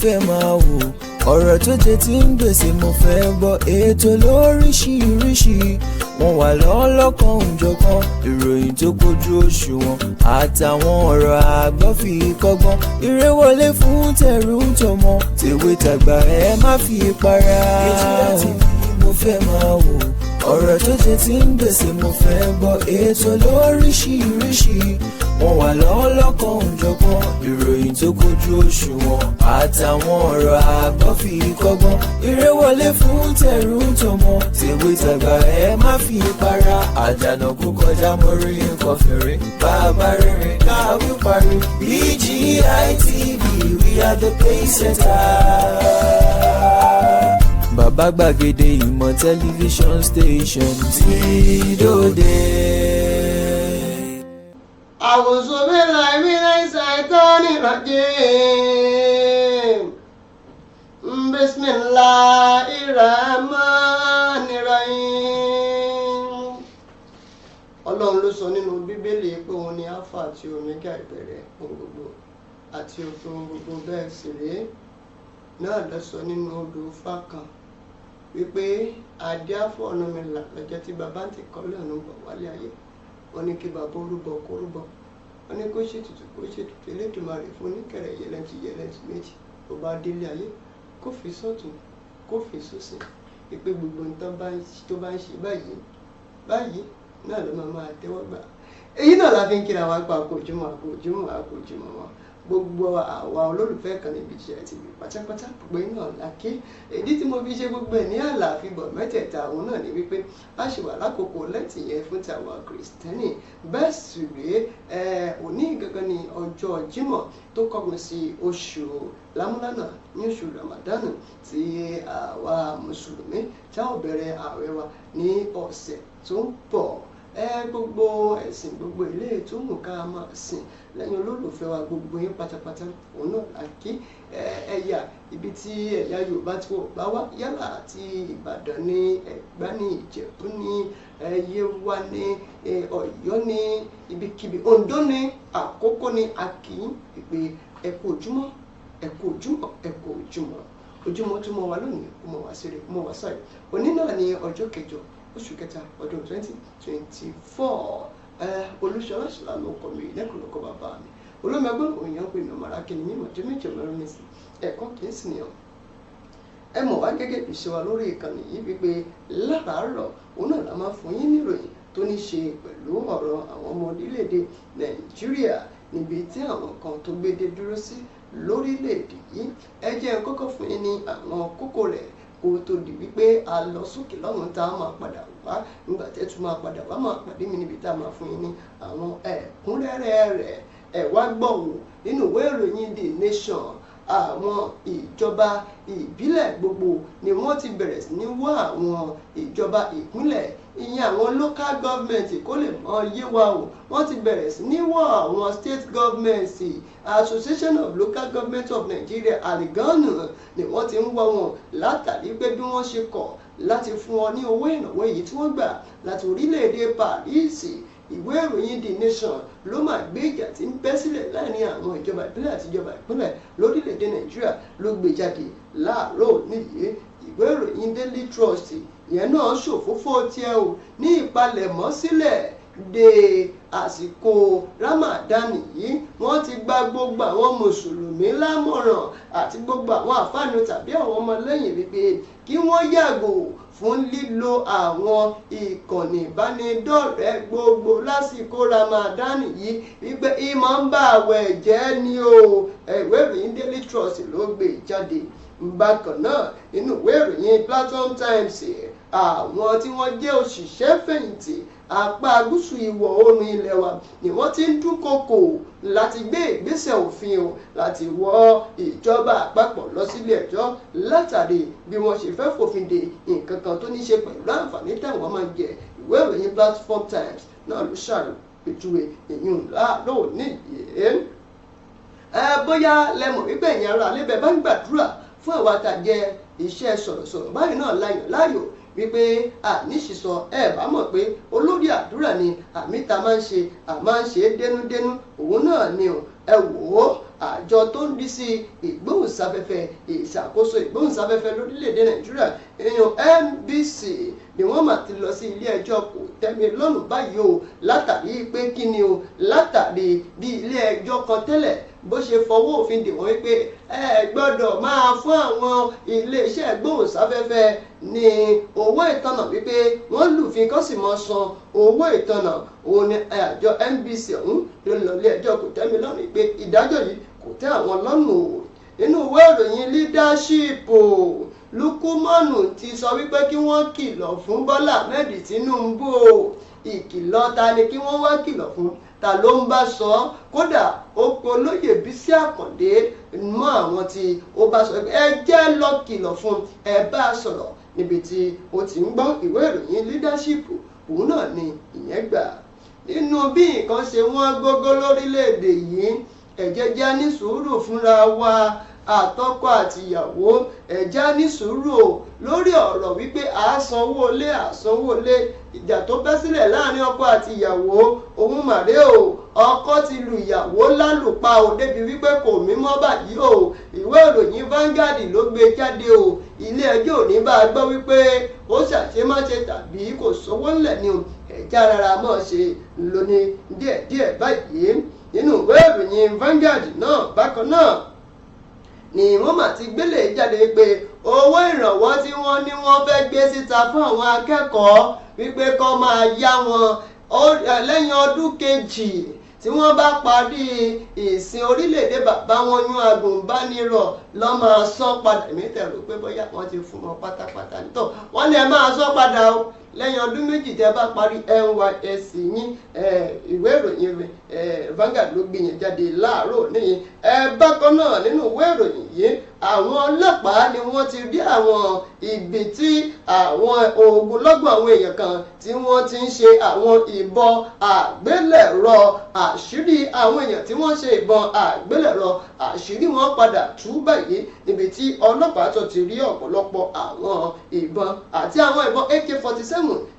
fẹ́ máa wò. Ọ̀rọ̀ tó jẹ ti ń gbèsè mo fẹ́ gbọ́. Ètò lóríṣiríṣi wọ́n wà lọ́lọ́kan òjọ̀kan. Ìròyìn tó kojú òṣùwọ̀n àtàwọn ọ̀rọ̀ àgbọ́ fi kọ́gbọ́n. Eré wọlé fún tẹ̀rù tọmọ, tèwe tàgbà, ẹ má fi para. BGI TV mo fẹ́ máa wò. Ọ̀rọ̀ tó jẹ ti ń gbèsè mo fẹ́ gbọ́. Ètò lóríṣiríṣi wọ́n wà lọ́lọ́kan òjọ̀kan. Ìròyìn tó kojú òṣùwọ̀n àtàwọn ọ̀rọ̀ àgbọ́ fi kọ́gbọ́n. Eré wọlé fún tẹ̀rù tọmọ, tèwe tàgbà, ẹ má fi para. Àjànà kú kọjá, mo rí nǹkan fèrè. Bàbá rere káwí parí. BGI TV, we are the pace setter. Bàbá gbàgede ìmọ̀ tẹlifíṣọ̀n station tí dòde. أعوذ بالله من الشيطان الرجيم. بسم الله الرحمن الرحيم. Ọlọ́run ló sọ nínú Bíbélì pé òun ni Alpha àti Omega, ìbẹ̀rẹ̀ ohun gbogbo àti òpin ohun gbogbo. Bẹ́ẹ̀ sì rèé náà lọ sọ nínú odò Ifá kan wípé adé àfọ̀ Ọ̀rúnmìlà lọ́jọ́ tí bàbá ń ti kọ́lé ọ̀nà bọ̀ wálé ayé. Wọ́n ní kí bàbá orúbọ kó rúbọ, wọ́n ní kó ṣètùtù kó ṣètùtù. Elédùmarè fún oníkẹrẹ yẹlẹntì yẹlẹntì méjì, ó bá délé ayé, kó fi sọ́tún, kó fi sósì, wípé gbogbo nǹkan tó bá ń ṣe báyìí báyìí náà ló máa tẹ́wọ́ gbà. Èyí náà la fi ń kíra wa pa àkójúmọ́, àkójúmọ́, àkójúmọ́ wọn. Gbogbo àwa olólùfẹ́ kan níbi iṣẹ́ TV pátápátá, gbogbo iná làkè. Ìdí tí mo fi ṣe gbogbo ẹ̀ ní àlàáfíbọ̀ mẹ́tẹ̀ẹ̀ta òun náà ni wípé a ṣì wà lákòókò lẹ́tì yẹn fún tàwa Kìrìsìtẹ́nì. Bẹ́ẹ̀ sì rèé, òní gangan ni ọjọ́ Jímọ̀ tó kọ́gun sí oṣù lámúlánà ní oṣù Ramadan tí àwa Mùsùlùmí tá ò bẹ̀rẹ̀ ààwẹ̀ wa ní ọ̀sẹ̀ tó ń bọ̀. Ẹ gbogbo ẹ̀sìn, gbogbo ilé tó mú ká máa sìn lẹ́yìn olólùfẹ́ wa, gbogbo yín pátápátá òun náà là kí. Ẹ̀yà ibi tí ẹ̀yà Yorùbá tí wọ́n bá wá, yálà àti Ìbàdàn ní, Ẹ̀gbá ní, Ìjẹ̀bú ní, Yewa ní, Ọ̀yọ́ ní, ibikíbi, Oǹdó ní, Àkókó ní, a kí ìpè ẹ kú ojúmọ́, ẹ kú ojúmọ́, ẹ kú ojúmọ́. Ojúmọ́ tó mọ́ wa lónìí, kó mọ́ wá síre, kó mọ́ wá sáyé. Òní náà ní ọjọ́ kẹjọ oṣù kẹta ọdún 2024. Olúṣọlá Ṣọlá ló kọ mi lẹ́kùnlọ́kọ bàbá mi olómẹgbọ́n òyìn pé mi ọmọ arákìnrin mímọ̀ tó méjì ọmọ ẹrú sí ẹ̀kọ́ kì í sì nìyàn. Ẹ mọ̀ wá gẹ́gẹ́ bí ṣe wa lórí ìkànnì yìí wípé láràárọ̀ òun náà la máa fún yín níròyìn tó ní ṣe pẹ̀lú ọ̀rọ̀ àwọn ọmọ orílẹ̀-èdè Nàìjíríà, níbi tí àwọn kan tó gbédé dúró sí lórílẹ̀-èdè yìí. Ẹ jẹ́ n kọ́kọ́ fún yín ní àwọn kókó rẹ̀ kó tó di wípé a lọ sókè lọ́run, tá a máa padà wá. Nígbà tẹ́ tún máa padà wá, máa pàdé mi níbi tá a máa fún yín ní àwọn ẹ̀kúnrẹ́rẹ́ rẹ̀. Ẹ̀ wá gbọ́ wò nínú ìwé ìròyìn The Nation, àwọn ìjọba ìbílẹ̀ gbogbo ni wọ́n ti bẹ̀rẹ̀ sí ní wá àwọn ìjọba ìpínlẹ̀, ìyẹn àwọn local government, kó lè mọ yé wa o. Wọ́n ti bẹ̀rẹ̀ sí ní wá àwọn state governments. Association of Local Government of Nigeria, ALGON, ni wọ́n ti ń wá wọn látàrí pé bí wọ́n ṣe kọ̀ láti fún wọn ní owó ìrànwọ́ èyí tí wọ́n gbà láti orílẹ̀-èdè Paris. Ìwé ìròyìn The Nation ló máa gbé ìjà tí ń bẹ́ sílẹ̀ láàrin àwọn ìjọba ìbílẹ̀ àti ìjọba ìpínlẹ̀ lórílẹ̀‐èdè Nàìjíríà, ló gbé jáde láàárọ̀ níyì. Ìwé ìròyìn Daily Trust ìyẹn náà ṣòfófó tiẹ̀ o ní ìpalẹ̀mọ́ sílẹ̀ de àsìkò Ramadan yìí. Wọ́n ti gba gbogbo àwọn Mùsùlùmí lámọ̀ràn àti gbogbo àwọn àfáàní tàbí àwọn ọmọlẹ́yìn wípé kí wọ́n yàgò fún lílo àwọn ìkànnì ìbánidọ́rẹ̀ẹ́ gbogbo lásìkò Ramadan yìí, wípé ìmọ̀ ń bá àwẹ̀ jẹ́ ni o. Ìwé ìròyìn Daily Trust ló gbé jáde. Bákan náà, inú ìwé ìròyìn Platform Times, àwọn tí wọ́n jẹ́ òṣìṣẹ́ fẹ̀yìntì apá gúúsù ìwọ̀ oòrùn ilẹ̀ wa ni wọ́n ti ń dúnkokò láti gbé ìgbésẹ̀ òfin o, láti wọ́ ìjọba àpapọ̀ lọ sílé ẹjọ́ látàrí bí wọ́n ṣe fẹ́ fòfin de nǹkan kan tó ní ṣe pẹ̀lú àǹfààní táwọn máa ń jẹ. Ìwé ìròyìn Platform Times náà ló ṣàpèjúwe ìyún láàárọ̀ níyì. Ẹ bóyá lẹ́mọ̀ wípé ẹ̀yin ará alẹ́ bá ń gbàdúrà fún àwa tá a jẹ iṣẹ́ sọ̀rọ̀sọ̀rọ̀ báyìí náà láyàn láàyò wípé àníṣìsọ. Ẹ bá mọ̀ pé olórí àdúrà ni àmì tá a máa ń ṣe, a máa ń ṣe é dénúdénú òun náà ni o. Ẹ wò ó, àjọ tó ń rí sí ìgbóhùnsáfẹ́fẹ́, ìṣàkóso ìgbóhùnsáfẹ́fẹ́ lórílẹ̀‐èdè Nàìjíríà, èèyàn NBC, ni wọ́n mà ti lọ sí ilé ẹjọ́ kò tẹ́mi lọ́rùn báyìí o, látàrí pé kí ni o, látàrí bí ilé ẹjọ́ kan tẹ́lẹ̀ bó ṣe fọwọ́ òfin dè wọ́n wípé ẹ gbọ́dọ̀ máa fún àwọn iléeṣẹ́ ìgbóhùnsáfẹ́fẹ́ ní owó ìtanà, wípé wọ́n lùfin kó sì máa san owó ìtanà. Òun ni àjọ NBC ọ̀hún ló lọ ilé ẹjọ́ kò tẹ́mi lọ́rùn pé ìdájọ́ yìí kò tẹ́ àwọn lọ́rùn o. Nínú ìwé ìròyìn Leadership, Lukumanu ti sọ wípé kí wọ́n kìlọ̀ fún Bọ́lá Ahmed Tinubu o. Ìkìlọ̀ ta ni kí wọ́n wá kìlọ̀ fún? Ta ló ń bá sọ? Kódà ó pe olóyè Bísí Àkàndé mọ́ àwọn tí ó bá sọ pé ẹ jẹ́ lọ kìlọ̀ fún, ẹ bá sọ̀rọ̀ níbi tí ó ti ń gbọ́. Ìwé ìròyìn Leadership òun náà ni ìyẹn gbà. Nínú bí nǹkan ṣe wọ́n gógó lórílẹ̀‐èdè yìí, ẹ jẹ́ já ní sùúrù fúnra wa, àtọkọ àtìyàwó, ẹ já ní sùúrù o lórí ọ̀rọ̀ wípé à sanwó lé, à sanwó lé. Ìjà tó bẹ́ sílẹ̀ láàrin ọkọ àti ìyàwó òun màrè o, ọkọ ti lu ìyàwó lálùpá o débi wípé kò mímọ́ báyìí o. Ìwé ìròyìn Vanguard ló gbé jáde o. Ilé ẹjọ́ ò ní bá a gbọ́ wípé ó ṣàṣemáṣe tàbí kò sówó ńlẹ̀ ni o. Ẹ̀já rárá mọ́ ṣe lóní díẹ̀díẹ̀ báyìí. Nínú ìwé ìròyìn Vanguard náà bákan náà ni wọ́n mà ti gbélé jáde pé owó ìrànwọ́ tí wọ́n ní wọ́n fẹ́ gbé síta fún àwọn akẹ́kọ̀ọ́ wípé kó máa yá wọn lẹ́yìn ọdún kejì tí wọ́n bá parí ìsìn orílẹ̀-èdè bàbá wọn yún agùnbánirọ̀ lọ́ máa san padà. Èmi tẹ̀rù pé bóyá wọ́n ti fún wọn pátápátá nítọ̀, wọ́n ní ẹ máa san padà o lẹ́yìn ọdún méjì tẹ́ bá parí NYSC yín. Ìwé ìròyìn Vanguard ló gbé yẹn jáde láàárọ̀ níyìn. Bákan náà nínú ìwé ìròyìn yìí, àwọn ọlọ́pàá ni wọ́n ti rí àwọn ibi tí àwọn ogunlọ́gọ̀ àwọn èèyàn kan tí wọ́n ti ń ṣe àwọn ìbọn àgbélẹ̀rọ. Àṣírí àwọn èèyàn tí wọ́n ṣe ìbọn àgbélẹ̀rọ, àṣírí wọn padà tú báyìí níbi tí ọlọ́pàá tó ti rí ọ̀pọ̀lọpọ̀ àwọn ìbọn àti àwọn ìbọn AK-47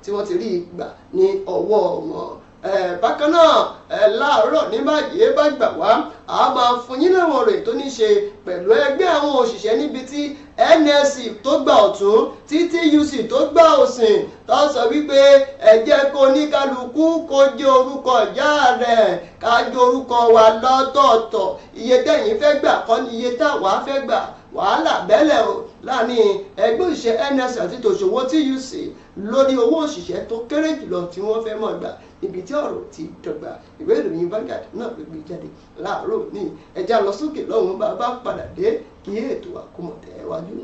tí wọ́n ti rí gbà ní ọwọ́ wọn. Bákan náà láàárọ̀ ní báyìí bá gbà wá, a máa fún yín láwọn ọ̀rọ̀ tó ní ṣe pẹ̀lú ẹgbẹ́ àwọn òṣìṣẹ́ níbi tí NLC tó gbà ọ̀tún, tí TUC tó gbà òsìn, tó sọ wípé ẹ jẹ́ kó oníkálukú kó jẹ́ orúkọ ìyá rẹ̀, ká jẹ́ orúkọ wa lọ́tọ̀ọ̀tọ̀, iye tẹ̀yin fẹ́ gbà kọ́ ni iye táwa fẹ́ gbà. Wàhálà bẹ́lẹ̀ o láàrin ẹgbẹ́ òṣìṣẹ́ NLC àti tòṣòwò TUC lórí owó òṣìṣẹ́ tó kéré jùlọ tí wọ́n fẹ́ mọ̀ gbà, ibi tí ọ̀rọ̀ ti dọ̀gba. Ìwé ìròyìn Vanguard náà ló gbé jáde láàárọ̀ ní. Ẹja lọ sókè lọ́hùn-ún, bá a bá padà dé kí ètò àkómọ̀tẹ́ wájú.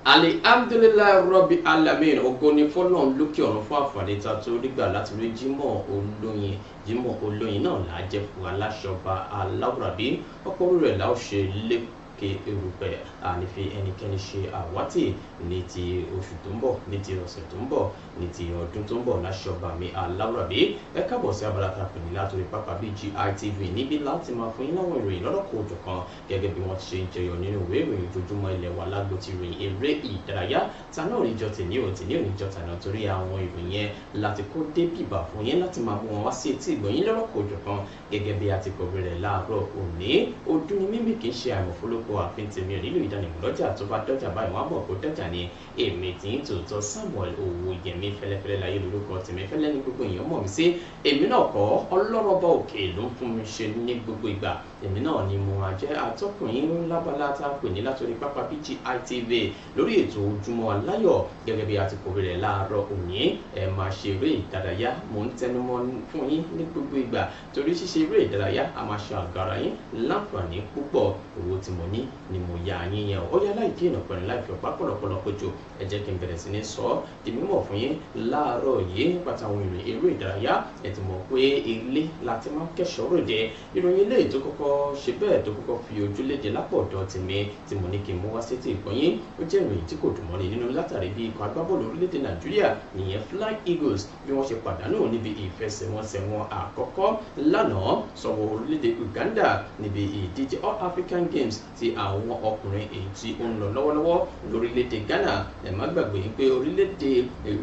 Alhamdulilayi Rabbi Alamin, ògo ni fọ́lọ́run lókè ọ̀run fún àǹfààní ta tó rí gbà láti rí Jímọ̀ Olóyin. Jímọ̀ Olóyin náà là á jẹ́ fún aláṣọba aláwùrábí, ọ̀pọ̀ orí rẹ̀ là ó ṣe lékè erùpẹ̀, ànífi ẹnikẹ́ni ṣe àwátì ní ti oṣù tó ń bọ̀, ní ti ọ̀sẹ̀ tó ń bọ̀, ní ti ọdún tó ń bọ̀ láṣọba mi aláwùrábí. Ẹ káàbọ̀ sí abala tá a pè ní látòrí pápá BGI TV, níbi láti máa fún yín láwọn ìròyìn lọ́lọ́kọ̀ òjọ̀kan gẹ́gẹ́ bí wọ́n ti ṣe ń jẹyọ nínú ìwé ìròyìn ojoojúmọ́ ilẹ̀ wa lágbo ti ròyìn eré ìdárayá. Ta náà níjọ tèmi ò tèmi ò níjọ tàná, torí àwọn ìròyìn yẹn láti kó dé bìbà fún yín láti máa mú wọn wá sí etí ìgbọ̀nyín lọ́lọ́kọ̀ òjọ̀kan gẹ́gẹ́ bí a ti kọ̀wé rẹ̀ láàárọ̀ òní. Ọdún ni mímì kì í ṣe àìmọ̀fólókò àfin tèmi ò nílò ìdánimọ̀ lọ́jà tó bá dọ́jà báyìí wọ́n á mọ̀ kó dọ́jà ni. Èmi tí ń tòótọ́ Samuel Owóyẹmí fẹ́lẹ́fẹ́lẹ́ láyé lórúkọ tèmi, fẹ́lẹ́ ní gbogbo èèyàn mọ̀ mí sí. Èmi náà kọ́ ọlọ́rọ̀ bá òkè ló ń fún mi ṣe ní gbogbo ìgbà. Èmi náà ni mo máa jẹ́ atọ́kùn yín lábala tá a pè ní látòrí pápá BGI TV lórí ètò Ojúmọ́ Aláyọ̀ gẹ́gẹ́ bí a ti kọ̀wé rẹ̀ láàárọ̀ òní. Ẹ máa ṣe eré ìdárayá, mò ń tẹnumọ́ fún yín ní gbogbo ìgbà torí ṣíṣe eré ìdárayá a máa ṣe àgọ́ ara yín láǹfààní púpọ̀. Owó tí mo ní ni mo yá yín yẹn. Ó yá, láì dí ìnà pẹ̀lú, láì fi ọ̀pá pọ̀lọpọ̀lọ péjọ, ẹ jẹ́ kí n bẹ̀rẹ̀ sí ní sọ ọ́ di mímọ̀ fún yín láàárọ̀ yìí nípa táwọn ìròyìn eré ìdárayá. Ẹ ti mọ̀ pé ilé láti máa kẹ́ṣọ̀ọ́ ròde. Ìròyìn ilé tó kọ́kọ́ ṣe bẹ́ẹ̀ tó kọ́kọ́ fi ojú léde lápò ọ̀dọ̀ tèmi tí mo ní kí n mú wá sétí ìgbọ̀nyín, ó jẹ́ ìròyìn tí kò dùn mọ́ni nínú látàrí bí ikọ̀ agbábọ́ọ̀lù orílẹ̀-èdè Nàìjíríà, ìyẹn Flying Eagles, bí wọ́n ṣe pàdánù níbi ìfẹsẹ̀wọnsẹ̀ wọn àkọ́kọ́ lánàá sọ́wọ́ orílẹ̀-èdè Uganda níbi ìdíje All African Games ti àwọn ọkùnrin, èyí tí ó ń lọ lọ́wọ́lọ́wọ́ lórílẹ̀-èdè Ghana. Ẹ má gbàgbé pé orílẹ̀-èdè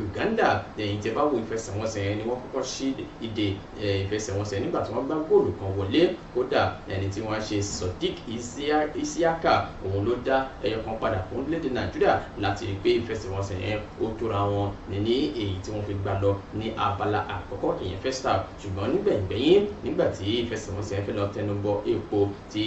Uganda, ẹ̀yìn tẹ́ bá wo ìfẹsẹ̀wọnsẹ̀ yẹn, ni wọ́n kọ́kọ́ ṣí ìdè ìfẹsẹ̀wọnsẹ̀ nígbà tí wọ́n gbá góòlù kan wọlé. Kódà, ẹni tí wọ́n ṣe Sodiq Isiaka, òun ló dá ẹyọ kan padà fún orílẹ̀-èdè Nàìjíríà láti rí pé ìfẹsẹ̀wọnsẹ̀ yẹn ó tóra wọn ní èyí tí wọ́n fi gbá lọ ní abala àkọ́kọ́, ìyẹn first half. Ṣùgbọ́n nígbẹ̀yìngbẹ̀yìn, nígbà tí ìfẹsẹ̀wọnsẹ̀ yẹn fẹ́ lọ tẹnubọ epo, tí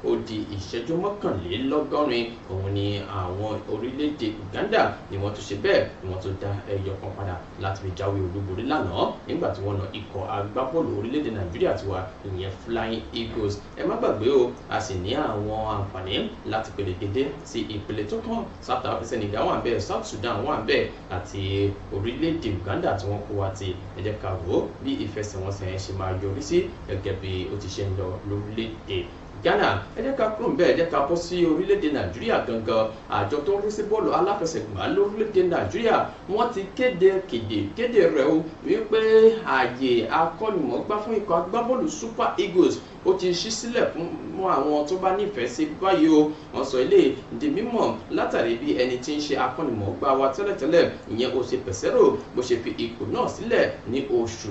ó di ìṣẹ́jú 81, òun ni àwọn orílẹ̀-èdè Uganda ni wọ́n tún ṣe bẹ́ẹ̀ ni wọ́n tún dá ẹyọ kan padà láti fi jáwé olúborí lánàá nígbà tí wọ́n na ikọ̀ agbábọ́ọ̀lù orílẹ̀-èdè Nàìjíríà tiwa, ìyẹn Flying Eagles. Ẹ má gbàgbé o, a sì ní àwọn àǹfààní láti pèlègede sí ìpele tó kàn. South Africa, Senegal wà bẹ́ẹ̀, South Sudan wà bẹ́ẹ̀, àti orílẹ̀-èdè Uganda tí wọ́n kó wa ti. Ẹ jẹ́ ká wò ó bí ìfẹsẹ̀wọnsẹ̀ yẹn ṣe máa yọrí sí gẹ́gẹ́ bí ó ti ṣe ń lọ lórílẹ̀-èdè Ghana. Ẹ jẹ́ ká kúrò bẹ́ẹ̀, ẹ jẹ́ ká bọ́ sí orílẹ̀-èdè Nàìjíríà gangan. Àjọ tó ń rí sí bọ́ọ̀lù aláfẹsẹ̀gbá lórílẹ̀-èdè Nàìjíríà, wọ́n ti kéde kéde kéde rẹ̀ o wípé ààyè akọ́nimọ̀ọ́gbá fún ikọ̀ agbábọ́ọ̀lù Super Eagles, ó ti ṣí sílẹ̀ fún àwọn tó bá nífẹ̀ẹ́ sí báyìí o. Wọ́n sọ ilé di mímọ̀ látàrí bí ẹni tí ń ṣe akọ́nimọ̀ọ́gbá wa tẹ́lẹ̀tẹ́lẹ̀, ìyẹn Jose Peseiro, bó ṣe fi ipò náà sílẹ̀ ní oṣù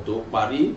tó parí,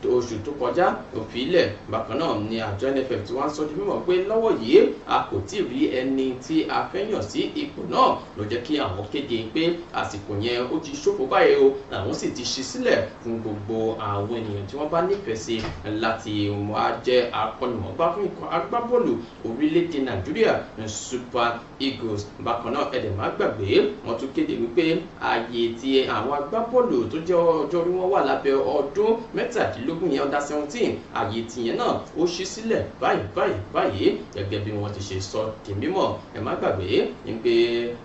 oṣù tó kọjá òfìlẹ̀. Bákan náà ni àjọ NFF tí wọ́n sọ di mímọ̀ pé lọ́wọ́ yìí, a kò tí ì rí ẹni tí a fẹ́ yàn sí ipò náà, ló jẹ́ kí àwọn kéde pé àsìkò yẹn ó ti ṣòfò báyìí o. Àwọn sì ti ṣí sílẹ̀ fún gbogbo àwọn ènìyàn tí wọ́n bá nífẹ̀ẹ́ sí láti wá jẹ́ akọ́nimọ̀ọ́gbá fún ikọ̀ agbábọ́ọ̀lù orílẹ̀-èdè Nàìjíríà, Super Eagles. Bákan náà, ẹ dẹ̀ má gbàgbé, wọ́n tún kéde wípé ààyè tí àwọn agbábọ́ọ̀lù tó jẹ́ ọjọ́ orí wọn wà lábẹ́ ọdún 17, yẹn under 17, ààyè tìyẹn náà ó ṣí sílẹ̀ báyìí báyìí báyìí, gẹ́gẹ́ bí wọ́n ti ṣe sọ di mímọ̀. Ẹ má gbàgbé wípé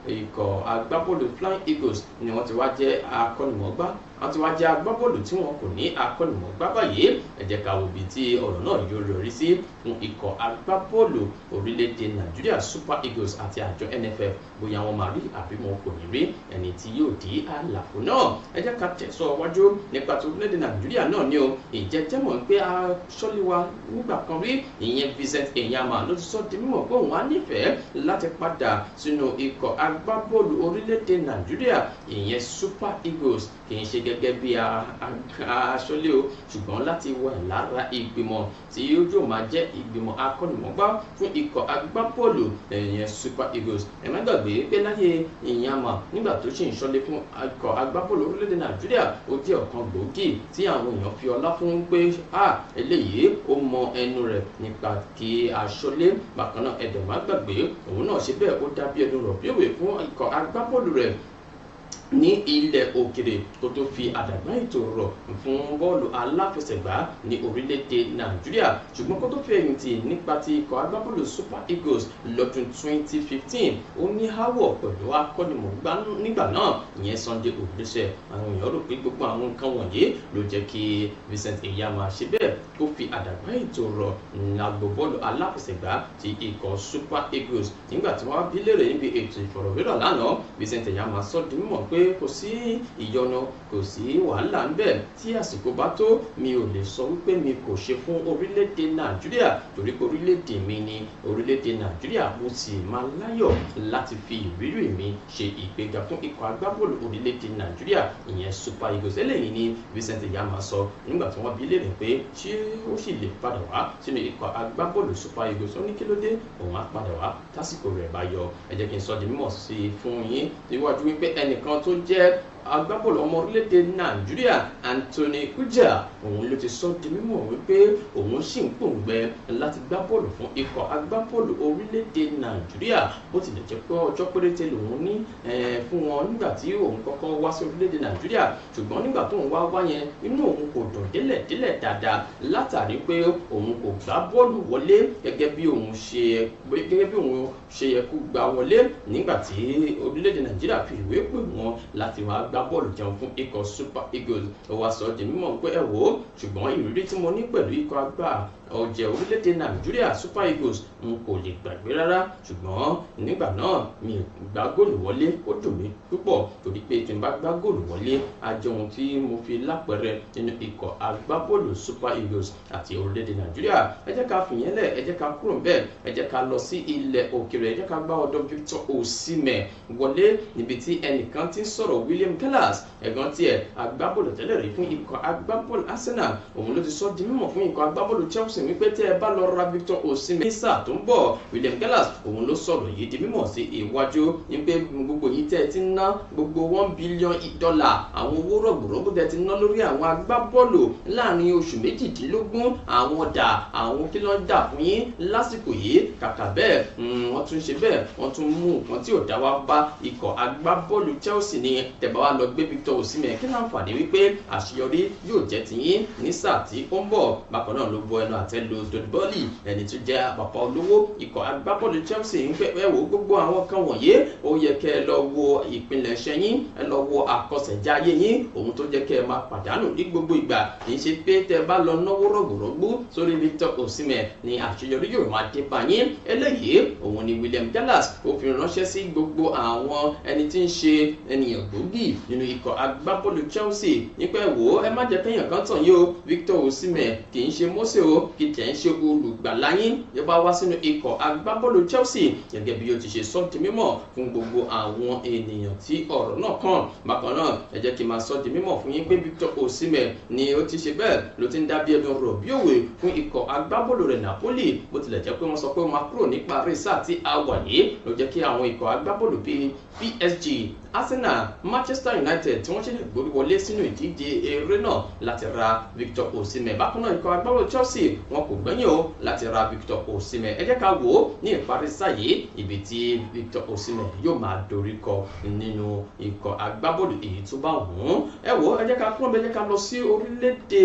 ikọ̀ agbábọ́ọ̀lù Flying Eagles ni wọ́n ti wá jẹ́ akọ́nimọ̀ọ́gbá, wọ́n ti wá jẹ́ agbábọ́ọ̀lù tí wọn kò ní akọ́nimọ̀ọ́gbá báyìí. Ẹ jẹ́ ká wo ibi tí ọ̀rọ̀ náà yóò yọrí sí fún ikọ̀ agbábọ́ọ̀lù orílẹ̀-èdè Nàìjíríà, Super Eagles, àti àjọ NFF, bóyá wọn máa rí àbí wọn kò ní rí ẹni tí yóò di àlàfo náà. Ẹ jẹ́ ká tẹ̀sọ́ wájú nípa ti orílẹ̀-èdè Nàìjíríà náà ni o. Ìjẹ́jẹ́ mọ̀ pé aṣọ́lé wa nígbà kan rí, ìyẹn Vincent Enyeama, ló ti sọ di mímọ̀ pé òun á nífẹ̀ẹ́ láti padà sínú ikọ̀ agbábọ́ọ̀lù orílẹ̀-èdè Nàìjíríà, ìyẹn Super Eagles, kì í ṣe gẹ́gẹ́ bí aṣọ́lé o, ṣùgbọ́n láti wà lára ìgbìmọ̀ tí yóò máa jẹ́ ìgbìmọ̀ akọ́nimọ̀ọ́gbá fún ikọ̀ agbábọ́ọ̀lù, ìyẹn Super Eagles. Ẹ má gbàgbé pé láyé Enyeama, nígbà tó ṣì ń ṣọ́lé fún ikọ̀ agbábọ́ọ̀lù orílẹ̀-èdè Nàìjíríà, ó jẹ́ ọ̀kan gbòógì tí àwọn èèyàn fi ọlá fún pé a eléyìí ó mọ ẹnu rẹ̀ nípa kí aṣọ́lé. Bákan náà, ẹ dẹ̀ má gbàgbé, òun náà ṣe bẹ́ẹ̀, ó dàbí ẹnu rọ̀ bí òwe fún ikọ̀ agbábọ́ọ̀lù rẹ̀ ní ilẹ̀ òkèrè kó tó fi àdàgbà ètò rọ̀ fún bọ́ọ̀lù aláfẹsẹ̀gbá ní orílẹ̀-èdè Nàìjíríà. Ṣùgbọ́n kó tó fi ẹ̀yìn tì nípa ti ikọ̀ agbábọ́ọ̀lù Super Eagles lọ́dún 2015, ó ní aáwọ̀ pẹ̀lú akọ́nimọ̀ọ́gbá nígbà náà, ìyẹn Sunday Oliseh. Àwọn èèyàn rò pé gbogbo àwọn nǹkan wọ̀nyí ló jẹ́ kí Vincent Enyeama ṣe bẹ́ẹ̀ kó fi àdàgbà ètò rọ̀ lágbo bọ́ọ̀lù aláfẹsẹ̀gbá ti ikọ̀ Super Eagles. Nígbà tí wọ́n bí léèrè níbi ètò ìfọ̀rọ̀wérọ̀ lánàá, Vincent Enyeama sọ di mímọ̀ pé kò sí ìyọnu, kò sí wàhálà ń bẹ̀. Tí àsìkò bá tó, mi ò lè sọ wípé mi kò ṣe fún orílẹ̀-èdè Nàìjíríà, torí pé orílẹ̀-èdè mi ni orílẹ̀-èdè Nàìjíríà. Mo sì máa láyọ̀ láti fi ìrírí mi ṣe ìgbéga fún ikọ̀ agbábọ́ọ̀lù orílẹ̀-èdè Nàìjíríà, ìyẹn Super Eagles. Eléyìí ni Vincent Enyeama sọ nígbà tí wọ́n bi léèrè pé ṣé ó sì lè padà wá sínú ikọ̀ agbábọ́ọ̀lù Super Eagles. Ó ní kí ló dé, òun á padà wá tásìkò rẹ̀ bá yọ. Ẹ jẹ́ kí n sọ di mímọ̀ sí i fún yín níwájú wípé ẹnìkan tó jẹ́ Agbábọ́ọ̀lù ọmọ orílẹ̀-èdè Nàìjíríà Anthony Ujah, òun ló ti sọ di mímọ̀ wípé òun sì ń pòǹgbẹ láti gbá bọ́ọ̀lù fún ikọ̀ agbábọ́ọ̀lù orílẹ̀-èdè Nàìjíríà, bó tilẹ̀ jẹ́ pé ọjọ́ péréte lòun ní fún wọn nígbà tí òun kọ́kọ́ wá sí orílẹ̀-èdè Nàìjíríà. Ṣùgbọ́n nígbà tóun wá wá yẹn, inú òun kò dùn délẹ̀délẹ̀ dáadáa látàrí pé òun kò gbá bọ́ọ̀lù wọlé gẹ́gẹ́ bí òun ṣe yẹ kó gbá wọlé nígbà tí orílẹ̀-èdè Nàìjíríà fi ìwé pè wọ́n láti wá gbá bọ́ọ̀lù jẹun fún ikọ̀ Super Eagles. Ó wá sọ di mímọ̀ pé ẹ wò ó, ṣùgbọ́n ìrírí tí mo ní pẹ̀lú ikọ̀ àgbà ọ̀jẹ̀ orílẹ̀-èdè Nàìjíríà Super Eagles, n kò lè gbàgbé rárá. Ṣùgbọ́n nígbà náà mi gbá góòlù wọlé, ó dùn mí púpọ̀, torí pé tí n bá gbá góòlù wọlé, á jẹ́ ohun tí mo fi lápẹẹrẹ nínú ikọ̀ agbábọ́ọ̀lù Super Eagles àti orílẹ̀-èdè Nàìjíríà. Ẹ jẹ́ ká fìyẹn lẹ̀, ẹ jẹ́ ká kúrò ńbẹ̀, ẹ jẹ́ ká lọ sí ilẹ̀ òkèèrè, ẹ jẹ́ ká gbá ọ̀dọ̀ Victor Osimhen wọlé, níbi tí ẹnìkan ti ń sọ̀rọ̀. William Gallas, ẹ̀gbọ́n tiẹ̀, agbábọ́ọ̀lù tẹ́lẹ̀ rí fún ikọ̀ agbábọ́ọ̀lù Arsenal, òun ló ti sọ di mímọ̀ fún ikọ̀ agbábọ́ọ̀lù Chelsea wípé tẹ́ ẹ bá lọ ra Victor Osimhen ní sáà tó ń bọ̀. William Gallas, òun ló sọ̀rọ̀ yìí di mímọ̀ sí iwájú wípé gbogbo yìí tẹ́ ẹ ti ná, gbogbo $1 billion, àwọn owó rọ̀gbọ̀rọ̀gbọ̀ tẹ́ ẹ ti ná lórí àwọn agbábọ́ọ̀lù láàrin oṣù 18, àwọn dà, àwọn kí ló ń dà fún yín lásìkò yìí? Kàkà bẹ́ẹ̀, wọ́n tún ṣe bẹ́ẹ̀, wọ́n tún mú nǹkan tí ò dá wá bá ikọ̀ agbábọ́ọ̀lù Chelsea ní tẹ́ bá wá lọ gbé Victor Osimhen, kí láǹfààní wípé àṣeyọrí yóò jẹ́ tiyín ní sáà tí ó ń bọ̀? Bákan náà ló bọ ẹnu àtẹ́ lu Todd Boehly, ẹni tó jẹ́ bàbá olówó ikọ̀ agbábọ́ọ̀lù Chelsea, ń pẹ́ ẹ wò, gbogbo àwọn kan wọ̀nyí, ó yẹ kẹ́ ẹ lọ wo ìpilẹ̀ṣẹ̀ yín, ẹ lọ wo àkọsẹ̀jáyé yín, ohun tó jẹ́ kẹ́ ẹ máa pàdánù ní gbogbo ìgbà. Kì í ṣe pé tẹ́ bá lọ náwó rọ̀gbọ̀rọ̀gbọ̀ sórí Victor Osimhen ni àṣeyọrí yóò máa dé bá yín. Eléyìí òun ni William Gallas ó fi ránṣẹ́ sí gbogbo àwọn ẹni tí ń ṣe ènìyàn gbòógì nínú ikọ̀ agbábọ́ọ̀lù Chelsea nípa ẹ wò ó, ẹ má jẹ́ kéèyàn kan tàn yín o. Victor Osimhen kì í ṣe Mósè o, kì í tẹ̀ ń ṣe olùgbàlà yín yóò bá wá sínú ikọ̀ agbábọ́ọ̀lù Chelsea, gẹ́gẹ́ bí ó ti ṣe sọ di mímọ̀ fún gbogbo àwọn ènìyàn tí ọ̀rọ̀ náà kàn. Bákan náà, ẹ jẹ́ kí n máa sọ di mímọ̀ fún yín pé Victor Osimhen ni ó ti ṣe bẹ́ẹ̀ ló ti ń dá bí ẹdun rọ̀ bí òwe fún ikọ̀ agbábọ́ọ̀lù rẹ̀ Napoli. Bó tilẹ̀ jẹ́ pé wọ́n sọ pé wọ́n máa kúrò nípa sáà tí a wà yìí, ló jẹ́ kí àwọn ikọ̀ agbábọ́ọ̀lù bíi PSG, Arsenal, Manchester United tí wọ́n ṣẹ̀ṣẹ̀ gbórí wọlé sínú ìdíje eré náà láti ra Victor Osimhen. Bákan náà, ikọ̀ agbábọ́ọ̀lù Chelsea, wọn kò gbẹ́yìn o láti ra Victor Osimhen. Ẹ jẹ́ ká wò ó ní ìparí sáà yìí, ibi tí Victor Osimhen yóò máa dorí kọ nínú ikọ̀ agbábọ́ọ̀lù èyí tó bá wù ú. Ẹ wò ó, ẹ jẹ́ ká kúrò, ẹ jẹ́ ká lọ sí orílẹ̀-èdè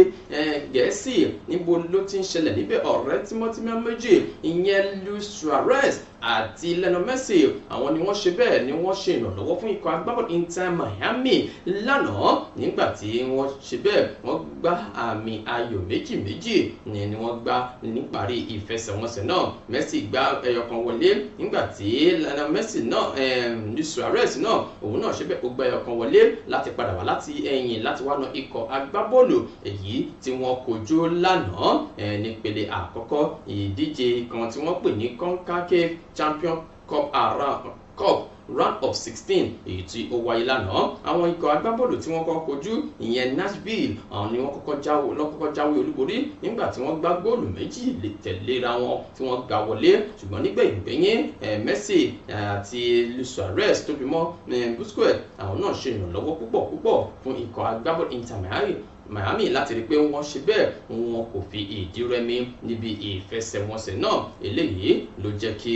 Gẹ̀ẹ́sì. Níbo ló ti ń ṣẹlẹ̀ níbẹ̀? Ọ̀rẹ́ tímọ́tímọ́ méjì, ìyẹn Luis Suarez àti Lionel Messi, àwọn ni wọ́n ṣe bẹ́ẹ̀ ni wọ́n ṣe ìrànlọ́wọ́ fún ikọ̀ agbábọ́ọ̀lù Inter Miami lánàá, nígbà tí wọ́n ṣe bẹ́ẹ̀ wọ́n gbá àmì ayò méjì méjì ni wọ́n gbá níparí ìfẹsẹ̀wọnsẹ̀ náà. Messi gbá ẹyọ kan wọlé, nígbà tí Lionel Messi náà, Luis Suarez náà, òun náà ṣe bẹ́ẹ̀ ó gbá ẹyọ kan wọlé láti padà wá láti ẹ̀yìn láti wá na ikọ̀ agbábọ́ọ̀lù èyí tí wọ́n kojú lánàá nípele àkọ́kọ́ ìdíje kan tí wọ́n pè ní CONCACAF Champion Cup around Cup round of 16 èyí tí ó wáyé lánàá. Àwọn ikọ̀ agbábọ́ọ̀lù tí wọ́n kọ́ kojú, ìyẹn Nashville, àwọn ni wọ́n kọ́kọ́ jáwé olúborí nígbà tí wọ́n gbá góòlù méjì tẹ̀léra wọn tí wọ́n gbà wọlé. Ṣùgbọ́n nígbẹ̀yìngbẹ̀yìn, Messi àti Luis Suarez tó fi mọ́ Busquets, àwọn náà ṣe ìrànlọ́wọ́ púpọ̀ púpọ̀ fún ikọ̀ agbábọ́ọ̀lù Inter Miami láti rí i pé wọ́n ṣe bẹ́ẹ̀, wọn kò fi ìdí rẹmi níbi ìfẹsẹ̀wọnsẹ̀ náà. Eléyìí ló jẹ́ kí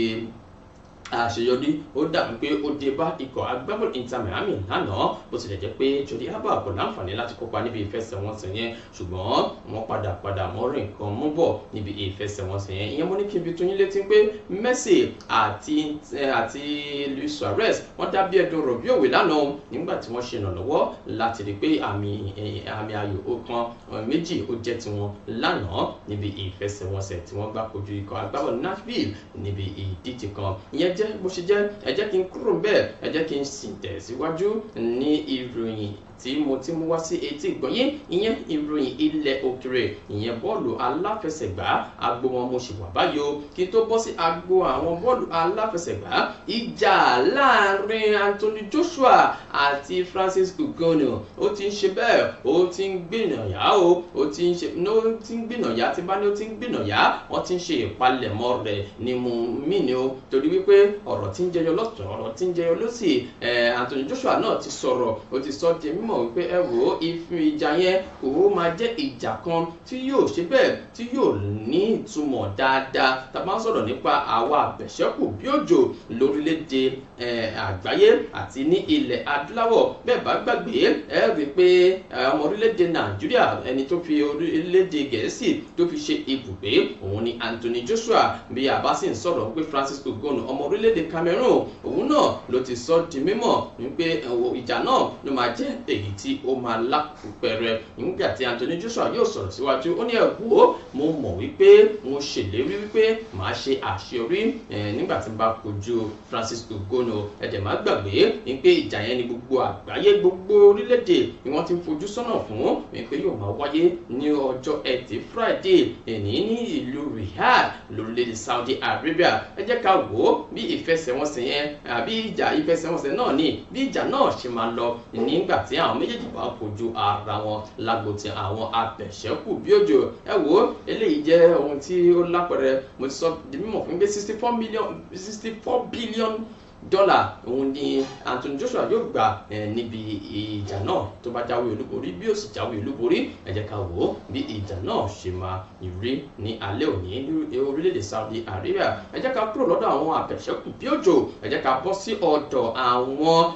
àṣeyọrí ó dàbí pé ó dé bá ikọ̀ agbábọ́ọ̀lù Inter Miami lánàá. Bó tilẹ̀ jẹ́ pé Jordi Alba kò láǹfààní láti kópa níbi ìfẹsẹ̀wọnsẹ̀ yẹn, ṣùgbọ́n wọ́n padà wọ́n rí nǹkan mú bọ̀ níbi ìfẹsẹ̀wọnsẹ̀ yẹn. Ìyẹn mo ní kí n fi tó yín létí pé Messi àti Luis Suarez, wọ́n dá bí ẹdun rọ̀ bí òwe lánàá nígbà tí wọ́n ṣe ìrànlọ́wọ́ láti rí pé àmì ayò kan méjì ó jẹ́ tiwọn lánàá níbi ìfẹsẹ̀wọnsẹ̀ tí wọ́n gbá kojú ikọ̀ agbábọ́ọ̀lù Nashville níbi ìdíje kan. Ìyẹn jẹ́ bó ṣe jẹ́. Ẹ jẹ́ kí n kúrò bẹ́ẹ̀, ẹ jẹ́ kí n sì tẹ̀síwájú ní ìròyìn. tí mo ti mú wá sí etí ìgbọ̀nyín, ìyẹn ìròyìn ilẹ̀ òkèrè, ìyẹn bọ́ọ̀lù aláfẹsẹ̀gbá agbo wọn mo sì wà báyìí o. Kí n tó bọ́ sí agbo àwọn bọ́ọ̀lù aláfẹsẹ̀gbá, ìjà láàrin Anthony Joshua àti Francis Ngannou ó ti ń ṣe bẹ́ẹ̀, ó ti ń gbìnàyà o, ó ti ń ṣe ó ti ń gbìnàyà, tí bá ní ó ti ń gbìnàyà, wọ́n ti ń ṣe ìpalẹ̀mọ́ rẹ̀ ni mo mí ni o, torí wípé ọ̀rọ̀ tí ń jẹyọ lọ́tún, ọ̀rọ̀ tí ń jẹyọ lọ́sì. Anthony Joshua náà ti sọ̀rọ̀, ó ti sọ di mímọ̀ wípé ẹ wò ó, ìjà yẹn kò máa jẹ́ ìjà kan tí yóò ṣe bẹ́ẹ̀ tí yóò ní ìtumọ̀ dáadáa. Tá a bá ń sọ̀rọ̀ nípa àwa àbẹ̀ṣẹ́kù bí òjò lórílẹ̀‐èdè àgbáyé àti ní ilẹ̀ adúláwọ̀, bẹ́ẹ̀ bá gbàgbé ẹ rí i pé ọmọ orílẹ̀‐èdè Nàìjíríà ẹni tó fi orílẹ̀‐èdè Gẹ̀ẹ́sì tó fi ṣe ibùgbé òun ni Anthony Joshua. Bí a bá sì ń sọ̀rọ̀ pé Francis Ngannou ọmọ orílẹ̀‐èdè Cameroon, òun náà ló ti sọ di mímọ̀ wípé ìjà náà ló máa jẹ́ èyí tí ó máa lápẹẹrẹ. Nígbà tí Anthony Joshua yóò sọ̀rọ̀ síwájú, ó ní ẹ wò ó, mo mọ̀ wípé mo ṣèlérí wípé màá ṣe àṣeyọrí nígbà tí n bá kojú Francis Ngannou. Ẹ dẹ̀ má gbàgbé wípé ìjà yẹn ni gbogbo àgbáyé, gbogbo orílẹ̀-èdè ni wọ́n ti ń fojú sọ́nà fún, wípé yóò máa wáyé ní ọjọ́ Ẹtì Friday èní ní ìlú Riyadh lórílẹ̀-èdè Saudi Arabia. Ẹ jẹ́ ká wò ó bí ìfẹsẹ̀wọnsẹ̀ yẹn àbí ìjà ìfẹsẹ̀wọnsẹ̀ náà ni bí ìjà náà ṣe máa lọ nígbà tí àwọn méjèèjì bá kojú ara wọn lágbo ti àwọn abẹ̀ṣẹ́kù bí òjò. Ẹ wò ó, eléyìí jẹ́ ohun tí ó lápẹẹrẹ. Mo ti sọ di mímọ̀ fún pé $64 billion òun ni Anthony Joshua yóò gbà níbi ìjà náà tó bá jáwé olúborí. Bí ó sì jáwé olúborí, ẹ jẹ́ ká wò ó bí ìjà náà ṣe máa rí ní alẹ́ òní ní orílẹ̀-èdè Saudi Arabia. Ẹ jẹ́ ká kúrò lọ́dọ̀ àwọn àbẹ̀ṣẹ́kù bí òjò, ẹ jẹ́ ká bọ́ sí ọ̀dọ̀ àwọn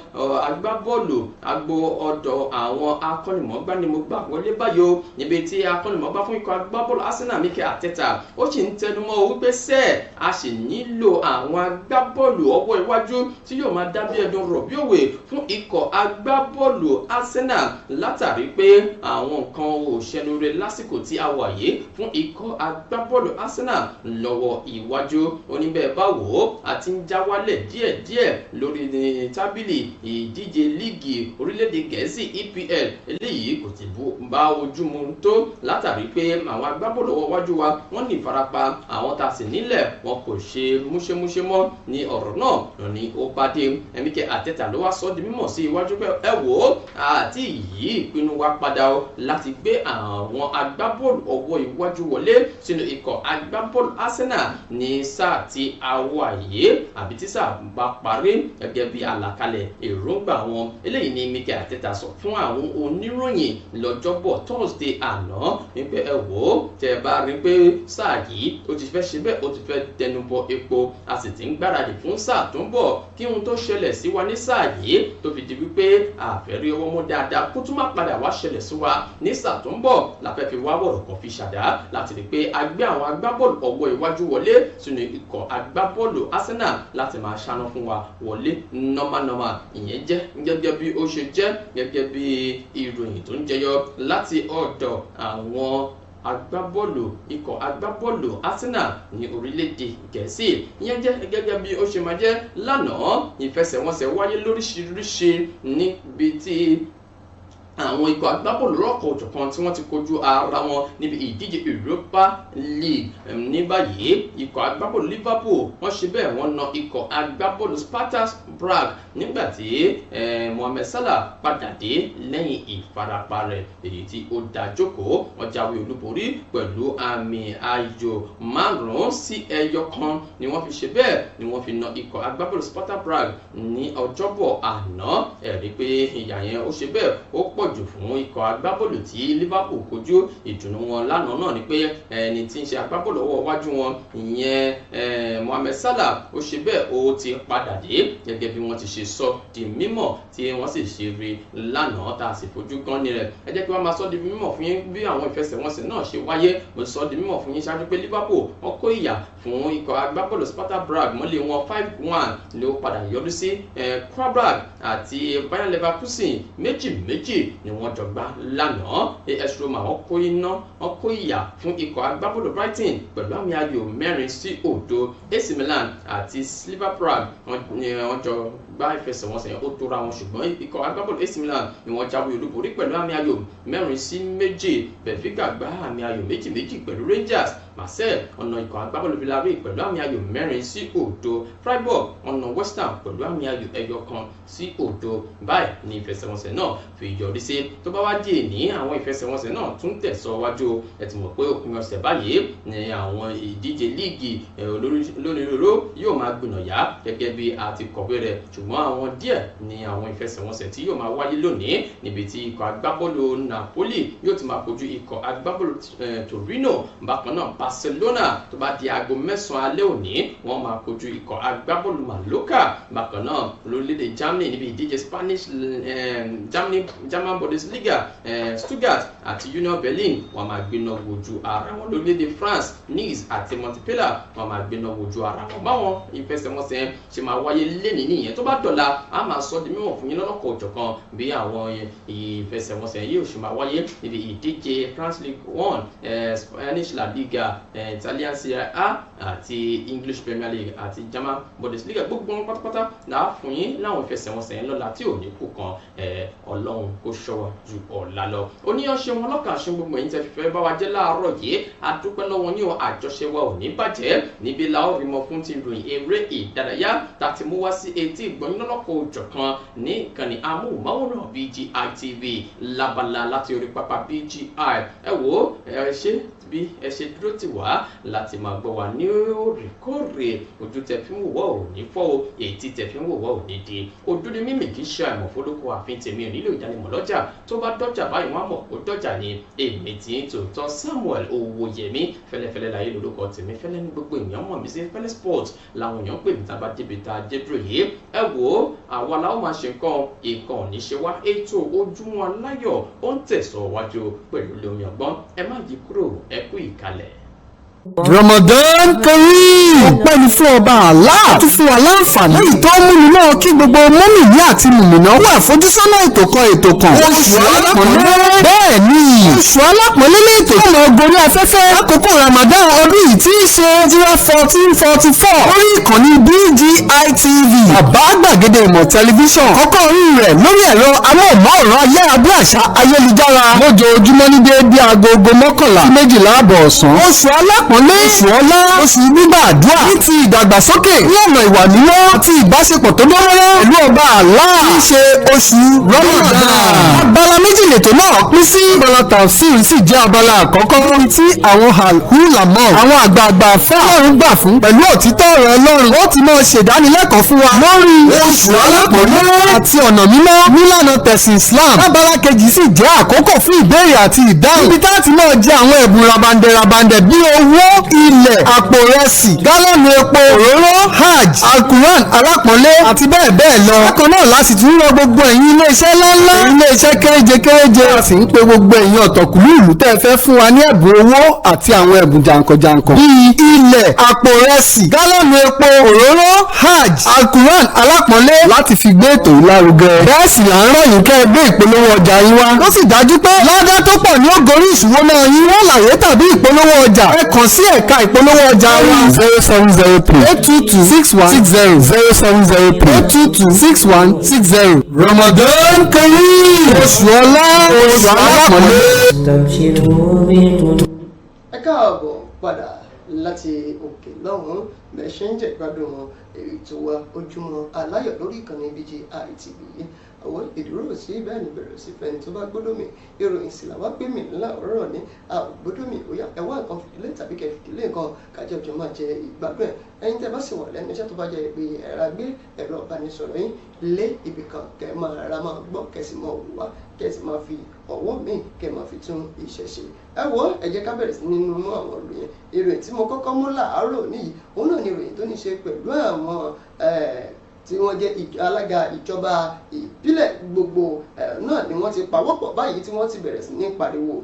agbábọ́ọ̀lù, agbo ọ̀dọ̀ àwọn akọ́nimọ̀ọ́gbá ni mo gbà wọlé báyìí o, níbi tí akọ́nimọ̀ọ́gbá fún ikọ̀ agbábọ́ọ̀lù Arsenal, Mikel Arteta, ó sì ń tẹnumọ́ wípé sẹ́ẹ̀ a sì nílò àwọn agbábọ́ọ̀lù ọwọ́ iwájú tí yóò máa dábí ẹdun rọ̀ bí òwe fún ikọ̀ agbábọ́ọ̀lù Arsenal, látàrí pé àwọn nǹkan ò ṣẹnure lásìkò tí a wà yìí fún ikọ̀ agbábọ́ọ̀lù Arsenal lọ́wọ́ iwájú. Oníbẹ̀ bá wò ó, àti ń já wálẹ̀ díẹ̀díẹ̀ lórí tábìlì ìdíje líìgì orílẹ̀-èdè Gẹ̀ẹ́sì EPL. Eléyìí kò ti bá ojú mu tó, látàrí pé àwọn agbábọ́ọ̀lù ọwọ́ iwájú wa wọ́n ní ìfarapa, àwọn tá a sì nílẹ̀ wọn kò ṣe múṣemúṣe mọ́ ní ọ̀rọ̀ náà ní ó bá dé. Mikel Arteta ló wá sọ di mímọ̀ sí iwájú pé ẹ wò ó, àti yìí ìpinnu wa padà o láti gbé àwọn agbábọ́ọ̀lù ọwọ́ iwájú wọlé sínú ikọ̀ agbábọ́ọ̀lù Arsenal ní sáà tí a wà yìí àbí tí sáà bá parí, gẹ́gẹ́ bí àlàkalẹ̀ èròǹgbà wọn. Eléyìí ni Mikel Arteta sọ fún àwọn oníròyìn lọ́jọ́bọ̀ Thursday àná wípé ẹ wò ó, tẹ́ ẹ bá rí pé sáà yìí ó ti fẹ́ ṣe bẹ́ẹ̀, ó ti fẹ́ tẹnubọ epo, a sì ti ń gbáradì fún sáà tó ń bọ̀, kí ohun tó ṣẹlẹ̀ sí wa ní sáà yìí tó fi di wípé àfẹ́rí ọwọ́ mú dáadáa kó tún má padà wá ṣẹlẹ̀ sí wa ní sáà tó ń bọ̀, la fẹ́ fi wá wọ̀rọ̀ kan fi ṣàdá láti rí pé a gbé àwọn agbábọ́ọ̀lù ọwọ́ iwájú wọlé sínú ikọ̀ agbábọ́ọ̀lù Arsenal láti máa ṣáná fún wa wọlé nọ́mánọ́má. Ìyẹn jẹ́ gẹ́gẹ́ bí ó ṣe jẹ́, gẹ́gẹ́ bí ìròyìn tó ń jẹyọ láti ọ̀dọ̀ àwọn agbábọ́ọ̀lù ikọ̀ agbábọ́ọ̀lù Arsenal ní orílẹ̀-èdè Gẹ̀ẹ́sì. Ìyẹn jẹ́ gẹ́gẹ́ bí ó ṣe máa jẹ́. Lánàá, ìfẹsẹ̀wọnsẹ̀ wáyé lóríṣiríṣi níbi tí àwọn ikọ̀ agbábọ́ọ̀lù lọ́kọ̀ òjọ̀kan tí wọ́n ti kojú ara wọn níbi ìdíje Europa League. Ní báyìí, ikọ̀ agbábọ́ọ̀lù Liverpool wọ́n ṣe bẹ́ẹ̀, wọ́n na ikọ̀ agbábọ́ọ̀lù Sparta Prague nígbà tí Mohamed Salah padà dé lẹ́yìn ìfarapa rẹ̀ èyí tí ó dá jókòó. Wọ́n jáwé olúborí pẹ̀lú àmì ayò 5-1 ni wọ́n fi ṣe bẹ́ẹ̀ ni wọ́n fi na ikọ̀ agbábọ́ọ̀lù Sparta Prague ní ọjọ́bọ̀ àná. Ẹ̀rí pé ìyà yẹn ó ṣe bẹ́ẹ̀, ó pọ̀ jù fún ikọ̀ agbábọ́ọ̀lù tí Liverpool kojú. Ìdùnnú wọn lánàá náà ni pé ẹni tí ń ṣe agbábọ́ọ̀lù ọwọ́ iwájú wọn, ìyẹn Mohamed Salah, ó ṣe bẹ́ẹ̀, ó ti padà dé gẹ́gẹ́ bí wọ́n ti ṣe sọ di mímọ̀ tí wọ́n sì ṣe rí lánàá tá a sì fojú gan ni rẹ̀. Ẹ jẹ́ kí wọ́n máa sọ di mímọ̀ fún yín bí àwọn ìfẹsẹ̀wọnsẹ̀ náà ṣe wáyé. Mo sọ di mímọ̀ fún yín ṣáájú pé Liverpool wọ́n kó ìyà fún ikọ̀ agbábọ́ọ̀lù Sparta Prague mọ́lẹ̀ wọn 5-1 ló padà yọrí sí. Qarabag àti Bayer Leverkusen 2-2 ni wọ́n jọ gbá lánàá. AS Roma wọ́n kó iná, wọ́n kó ìyà fún ikọ̀ agbábọ́ọ̀lù Brighton pẹ̀lú àmì ayò 4-0. AC Milan àti Slavia Prague wọ́n jọ gbá ìfẹsẹ̀wọnsẹ̀, ó tóra wọn, ṣùgbọ́n ikọ̀ agbábọ́ọ̀lù AC Milan ni wọ́n jáwé olúborí pẹ̀lú àmì ayò 4-2. Benfica gbá àmì ayò 2-2 pẹ̀lú Rangers. Marseille ọ̀nà ikọ̀ agbábọ́ọ̀lù Villarreal pẹ̀lú àmì ayò 4-0. Freiburg ọ̀nà West Ham pẹ̀lú àmì ayò 1-0. Báyìí ni ìfẹsẹ̀wọnsẹ̀ náà fi yọrí sí. Tó bá wá di èní, àwọn ìfẹsẹ̀wọnsẹ̀ náà tún tẹ̀síwájú. Ẹ ti mọ̀ pé òpin ọ̀sẹ̀ báyìí ni àwọn ìdíje líìgì lónírúurú yóò máa gbìnàyà gẹ́gẹ́ bí a ti kọ̀wé rẹ̀, ṣùgbọ́n àwọn díẹ̀ ni àwọn ìfẹsẹ̀wọnsẹ̀ tí yóò máa wáyé lónìí, níbi tí ikọ̀ agbábọ́ọ̀lù Napoli yóò ti máa kojú ikọ̀ agbábọ́ọ̀lù Torino. Bákan náà Barcelona tó bá di aago 9 alẹ́ òní, wọ́n máa kojú ikọ̀ agbábọ́ọ̀lù Mallorca. Bákan náà lórílẹ̀‐èdè Germany, níbi ìdíje Spanish Germany German Bundesliga, Stuttgart àti Union Berlin wọ́n máa gbéná wojú ara wọn. Lórílẹ̀‐èdè France, Nice àti Montpellier wọ́n máa gbéná wojú ara wọn. Báwọn ìfẹsẹ̀wọnsẹ̀ ṣe máa wáyé lẹ́nìí nìyẹn. Tó bá dọ̀la, a máa sọ di mímọ̀ fún yín lọ́lọ́kọ̀ òjọ̀kan bí àwọn ìfẹsẹ̀wọnsẹ̀ yìí ò ṣe máa wáyé níbi ìdíje France League 1, Spanish La Liga, Italian Serie A àti English Premier League àti German Bundesliga. Gbogbo wọn pátápátá là á fún yín láwọn ìfẹsẹ̀wọnsẹ̀ yẹn lọ́la tí ò ní kú kan. Ọlọ́run kó ṣọ́ wa ju ọ̀la lọ. Oníyanṣe wọn lọ́kàn ṣe gbogbo ẹ̀yin tẹ́ fẹ́ bá wa jẹ́ láàárọ̀ yìí, a dúpẹ́ lọ́wọ́ yín o, àjọṣe wa ò ní bàjẹ́. Níbi la ó rí mọ fún ti ìròyìn eré ìdárayá tá a ti mú wá sí etí ìgbọ̀nyín lọ́lọ́kọ̀ òjọ̀kan ní ìkànnì amóhùnmáwòrán BGI TV lábala láti orí pápá BGI. Ẹ wò ó, ẹ ṣe bí ẹ ṣe dúró tì wá láti máa gbọ́ wa ní òrèkóòrè. Ojú tẹ fi ń wò wá ò ní fọ́ o, ètí tẹ fi ń wò wá ò ní di. Ojú ni mímì kì í ṣe àìmọ̀ fólókò àfin tèmi ò nílò ìdánimọ̀ lọ́jà. Tó bá dọ́jà báyìí wọ́n á mọ̀ ó dọ́jà ni. Èmi tí ń tòótọ́ Samuel Owóyẹmí fẹ́lẹ́fẹ́lẹ́ láyé lórúkọ tèmi, fẹ́lẹ́ ní gbogbo èèyàn mọ̀ mí sí Fẹ́lẹ́ Sport làwọn èèyàn pè mí tábà débi tá a dé dúró yìí. Ẹ wò ó, àwa la ó máa ṣe nǹkan, ìkan ò ní ṣe wá. Ètò Ojúmọ́ Aláyọ̀ ó ń tẹ̀síwájú pẹ̀lú lómi ọgbọ́n. Ẹ má yí kúrò, ẹ kú ìkàlẹ̀. Ramadan Kareem. Ọpẹ́ ni fún ọba Allah tún fún wa láǹfààní èyí tó ń múni náà kí gbogbo mọ́mìnì àti mùmìnà wà àfojúsọ́nà ètò kan ètò kan. Oṣù alápọ̀nlé. Bẹ́ẹ̀ ni, oṣù alápọ̀nlé ní ètò tó máa gorí afẹ́fẹ́ lákòókò Ramadan ọdún yìí tí í ṣe 1444 lórí ìkànnì BGI TV, bàbá gbàgede ìmọ̀ tẹlifíṣàn. Kọ́kọ́ orí rẹ̀ lórí ẹ̀rọ amóhùnmáwòrán ayárabíàṣá ayélujára lójoojúmọ́ ní déédéé agogo 11 sí 12 àbọ̀ ọ̀sán. Oṣù alápọ̀nlé, oṣù ọlá, oṣù gbígbà àdúrà ní ti ìdàgbàsókè ní ọ̀nà ìwà mímọ́ àti ìbáṣepọ̀ tó dánmọ́rán pẹ̀lú ọba Allah tí í ṣe oṣù Ramadan. Abala méjì lètò náà pín sí. Abala tafsir sì jẹ́ abala àkọ́kọ́ níbi tí àwọn al-ulama, àwọn àgbààgbà àfáà Ọlọ́run gbà fún pẹ̀lú òtítọ́ ọ̀rọ̀ Ọlọ́run, ó ti máa ṣèdánilẹ́kọ̀ọ́ fún wa lórí oṣù alápọ̀nlé àti ọ̀nà mímọ́ nílànà tẹ̀sìn Islam. Abala kejì sì jẹ́ àkókò fún ìbéèrè àti ìdáhùn níbi tá a ti máa jẹ àwọn ẹ̀bùn rabandẹ̀ rabandẹ̀ bíi owó, ilẹ̀, àpò rẹsì, gálọ́ọ̀nù epo, òróró, hajj, alquran alápọ̀nlé àti bẹ́ẹ̀ bẹ́ẹ̀ lọ. Bákan náà la sì tún rọ gbogbo ẹ̀yin iléeṣẹ́ ńláńlá, iléeṣẹ́ kéréje kéréje, a sì ń pe gbogbo ẹ̀yin ọ̀tọ̀kùlú ìlú tẹ́ ẹ fẹ́ fún wa ní ẹ̀bùn owó àti àwọn ẹ̀bùn jàǹkànjàǹkàn bíi ilẹ̀, àpò rẹsì, gálọ́ọ̀nù epo, òróró, hajj, alquran alápọ̀nlé láti fi gbé ètò yìí lárugẹ. Bẹ́ẹ̀ sì là ń rọ̀ yín kẹ́ ẹ gbé ìpolówó ọjà yín wá. Ó sì dájú pé ládá tó pọ̀ ní ó gorí ìṣúwó náà yín. Wọ́n làyé tàbí ìpolówó ọjà, ẹ kàn sí ẹ̀ka ìpolówó ọjà wa 0703 822 6160 0703 822 6160. Ramadan Kareem, oṣù ọlá, oṣù alápọ̀nlé. Ẹ káàbọ̀ padà láti òkè lọ́hùn-ún. Bẹ́ẹ̀ ṣe ń jẹ̀gbádùn ètò wa Ojúmọ́ Aláyọ̀ lórí ìkànnì BGI TV. Àwọn ìdúró sí bẹ́ẹ̀ ni bẹ̀rẹ̀ sí fẹ́ni tó bá gbọ́dọ̀ mi ìròyìn sì làwọn gbé mi láàárọ̀ ní àgbọ́dọ̀ mi. Òyà ẹ̀wá nǹkan fìdílé tàbí kẹ́ fìdílé nǹkan kájọ jọ máa jẹ ìgbádùn ẹ̀. Ẹ̀yin tẹ́ bá sì wà lẹ́nu iṣẹ́ tó bá jẹ́ pé ẹ̀rọ gbé ẹ̀rọ ìbánisọ̀rọ̀ yín lé ibì kan kẹ́ máa ra máa gbọ́ kẹ́ sì máa wò wá kẹ́ sì máa fi ọwọ́ mi kẹ́ máa fi tún iṣẹ́ ṣe. Ẹ wo, ẹ jẹ́ ká bẹ̀rẹ̀ sí nínú mú àwọn ìròyìn. Ìròyìn tí mo kọ́kọ́ mú láàárọ̀ níyì, òun náà ni ìròyìn tó ní ṣe pẹ̀lú àwọn tí wọ́n jẹ́ alága ìjọba ìbílẹ̀ gbogbo náà ni wọ́n ti pawọ́pọ̀ báyìí tí wọ́n ti bẹ̀rẹ̀ sí ní pariwo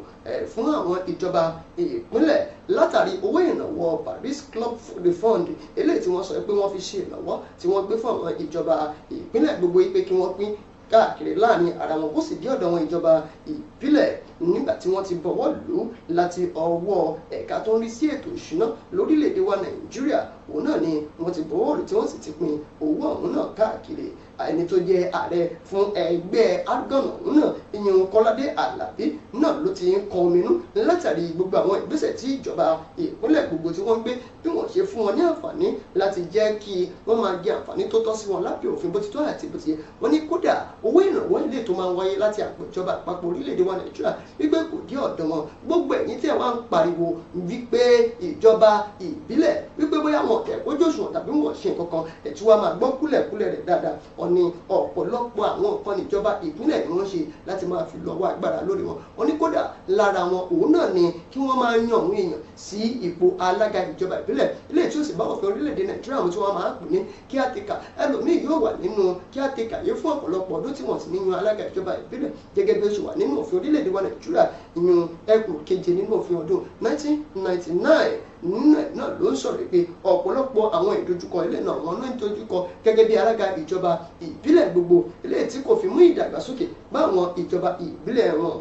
fún àwọn ìjọba ìpínlẹ̀ látàrí owó ìrànwọ́ Paris Club Refund eléyìí tí wọ́n sọ pé wọ́n fi ṣe ìrànwọ́ tí wọ́n gbé fún àwọn ìjọba ìpínlẹ̀ gbogbo pé kí wọ́n pín káàkiri láàrin ara wọn kó sì dé ọ̀dọ̀ àwọn ìjọba ìbílẹ̀ nígbà tí wọ́n ti bọ̀wọ́ lù ú láti ọwọ́ ẹ̀ka tó ń rí sí ètò ìṣúná lórílẹ̀‐èdè wa Nàìjíríà. Òun náà ni wọ́n ti bọ̀wọ́ lù tí wọ́n sì ti pín owó ọ̀hún náà káàkiri. Ẹni tó jẹ́ ààrẹ fún ẹgbẹ́ Argon ọ̀hún náà, ìyẹn Kọ́ládé Àlàbí náà ló ti ń kọ ominú látàrí gbogbo àwọn ìgbésẹ̀ tí ìjọba ìpínlẹ̀ gbogbo tí wọ́n ń gbé bí wọ́n ṣe fún wọn ní àǹfààní láti jẹ́ kí wọ́n máa jẹ àǹfààní tó tọ́ sí wọn lábẹ́ òfin bó ti tọ́ àti bó ti yẹ. Wọ́n ní kódà owó ìrànwọ́ ilé tó máa ń wáyé láti àpò ìjọba àpapọ̀ orílẹ̀-èdè wa Nàìjíríà wípé kò dé ọ̀dọ̀ wọn. Gbogbo ẹ̀yin tí ẹ wá ń pariwo wípé ìjọba ìbílẹ̀ wípé bóyá wọn kẹ̀ kójú òṣùwọ̀n tàbí wọn ṣe nǹkan kan, ẹ̀tú wa máa gbọ́ kúlẹ̀kúlẹ̀ rẹ̀ dáadáa. Wọ́n ní ọ̀pọ̀lọpọ̀ àwọn nǹkan níjọba ìpínlẹ̀ ni wọ́n ṣe láti máa fi lọ́wọ́ agbára lórí wọn. Wọ́n ní kódà lára wọn òun náà ni kí wọ́n máa yan àwọn èèyàn sí ipò alága ìjọba ìbílẹ̀ ilé tí ó sì bá òfin orílẹ̀-èdè Nàìjíríà tí wọ́n máa pè ní kíátìkà. Ẹlòmíì yóò wà nínú kíátìkà yìí fún ọ̀pọ̀lọpọ̀ ọdún tí wọ́n sì ní yan alága ìjọba ìbílẹ̀ gẹ́gẹ́ bí ó ṣe wà nínú òfin orílẹ̀-èdè wa Nàìjíríà, ìyún ẹkùn keje nínú òfin ọdún 1999 nínú ẹ̀ náà ló ń sọ̀rọ̀ pé ọ̀pọ̀lọpọ̀ àwọn ìdojúkọ ilé náà wọn náà ń dojúkọ gẹ́gẹ́ bí alága ìjọba ìbílẹ̀ gbogbo ilé tí kò fi mú ìdàgbàsókè bá àwọn ìjọba ìbílẹ̀ wọn.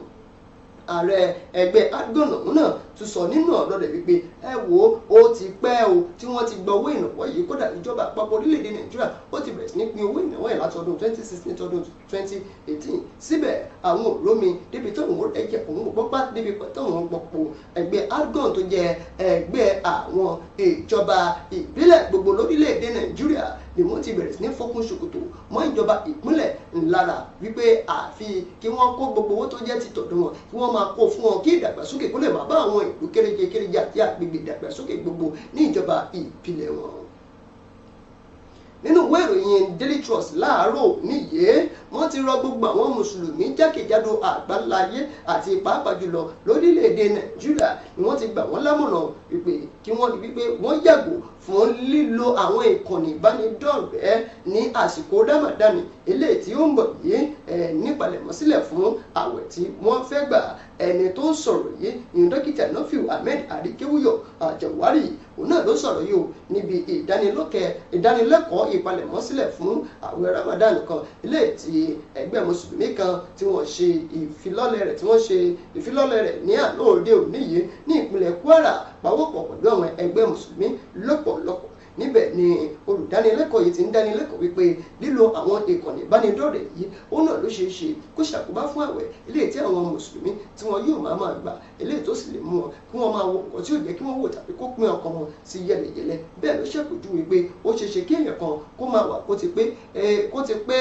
Ààrẹ ẹgbẹ́ Argon ọ̀hún náà tún sọ nínú ọ̀rọ̀ rẹ̀ wípé ẹ wo ó ti pẹ́ o tí wọ́n ti gba owó ìrànwọ́ yìí, kódà ìjọba àpapọ̀ orílẹ̀-èdè Nàìjíríà ó ti bẹ̀rẹ̀ sí ní pín owó ìrànwọ́ yìí láti ọdún 2016 tọdún 2018. Síbẹ̀ àwọn òrómi débi tó òun ẹ̀jẹ̀ òun kò gbọ́pá débi tó òun gbọ́pọ̀. Ẹgbẹ́ Argon tó jẹ́ ẹgbẹ́ àwọn ìjọba ìbílẹ̀ gbogbo lórílẹ̀-èdè Nàìjíríà ni wọ́n ti bẹ̀rẹ̀ sí ní fokùn ṣòkòtò mọ́ ìjọba ìpínlẹ̀ ńlára wípé àfi kí wọ́n kó gbogbo owó tó jẹ́ ti tọ̀dọ̀ wọn kí wọ́n máa kó fún wọn kí ìdàgbàsókè kó lè máa bá àwọn ìlú kéréje kéréje àti àgbègbè ìdàgbàsókè gbogbo ní ìjọba ìbílẹ̀ wọn. Nínú ìwé ìròyìn Daily Trust láàárọ̀ níyé, wọ́n ti rọ gbogbo àwọn mùsùlùmí jákèjádò àgbáláyé àti pàápàá jùlọ lórílẹ̀‐èdè Nàìjíríà ni wọ́n ti gbà wọ́n lámọ̀ràn wípé kí wọ́n rí wípé wọ́n yàgò fún lílo àwọn ìkànnì ìbánidọ́rẹ̀ẹ́ ní àsìkò Ramadan eléyìí tí ó ń bọ̀ yìí nípalẹ̀mọ́ sílẹ̀ fún àwẹ̀ tí wọ́n fẹ́ gbà. Ẹni tó ń sọ̀rọ̀ yìí ní dókítà Nọ́fìl Ahmed Àríkéwúyọ̀ Àjẹwárì, òun náà ló sọ̀rọ̀ yìí o níbi ìdánilẹ́kọ̀ọ́ ìpalẹ̀mọ́ sílẹ̀ fún àwẹ̀ Ramadan kan eléyìí tí ẹgbẹ́ mùsùlùmí kan tí wọ́n ṣe ìfilọ́lẹ̀ rẹ̀ ní àná òde òní yìí ní ìpínlẹ̀ Kwara pawọ́pọ̀ pẹ̀lú àwọn ẹgbẹ́ mùsùlùmí lọ́pọ̀lọpọ̀. Níbẹ̀ ni olùdánilẹ́kọ̀ọ́ yìí ti ń dánilẹ́kọ̀ọ́ wípé lílo àwọn ìkànnì ìbánidọ́rẹ̀ẹ́ yìí ó náà ló ṣeé ṣe kó ṣàkóbá fún àwẹ̀ eléyìí tí àwọn mùsùlùmí tí wọn yóò máa máa gbà, eléyìí tó sì lè mú wọn kí wọ́n máa wo nǹkan tí ò yẹ kí wọ́n wò tàbí kó pín ọkàn wọn sí yẹlẹyẹlẹ. Bẹ́ẹ̀ ló ṣàpèjúwe pé ó ṣeé ṣe kí èèyàn kan kó máa wà kó ti pé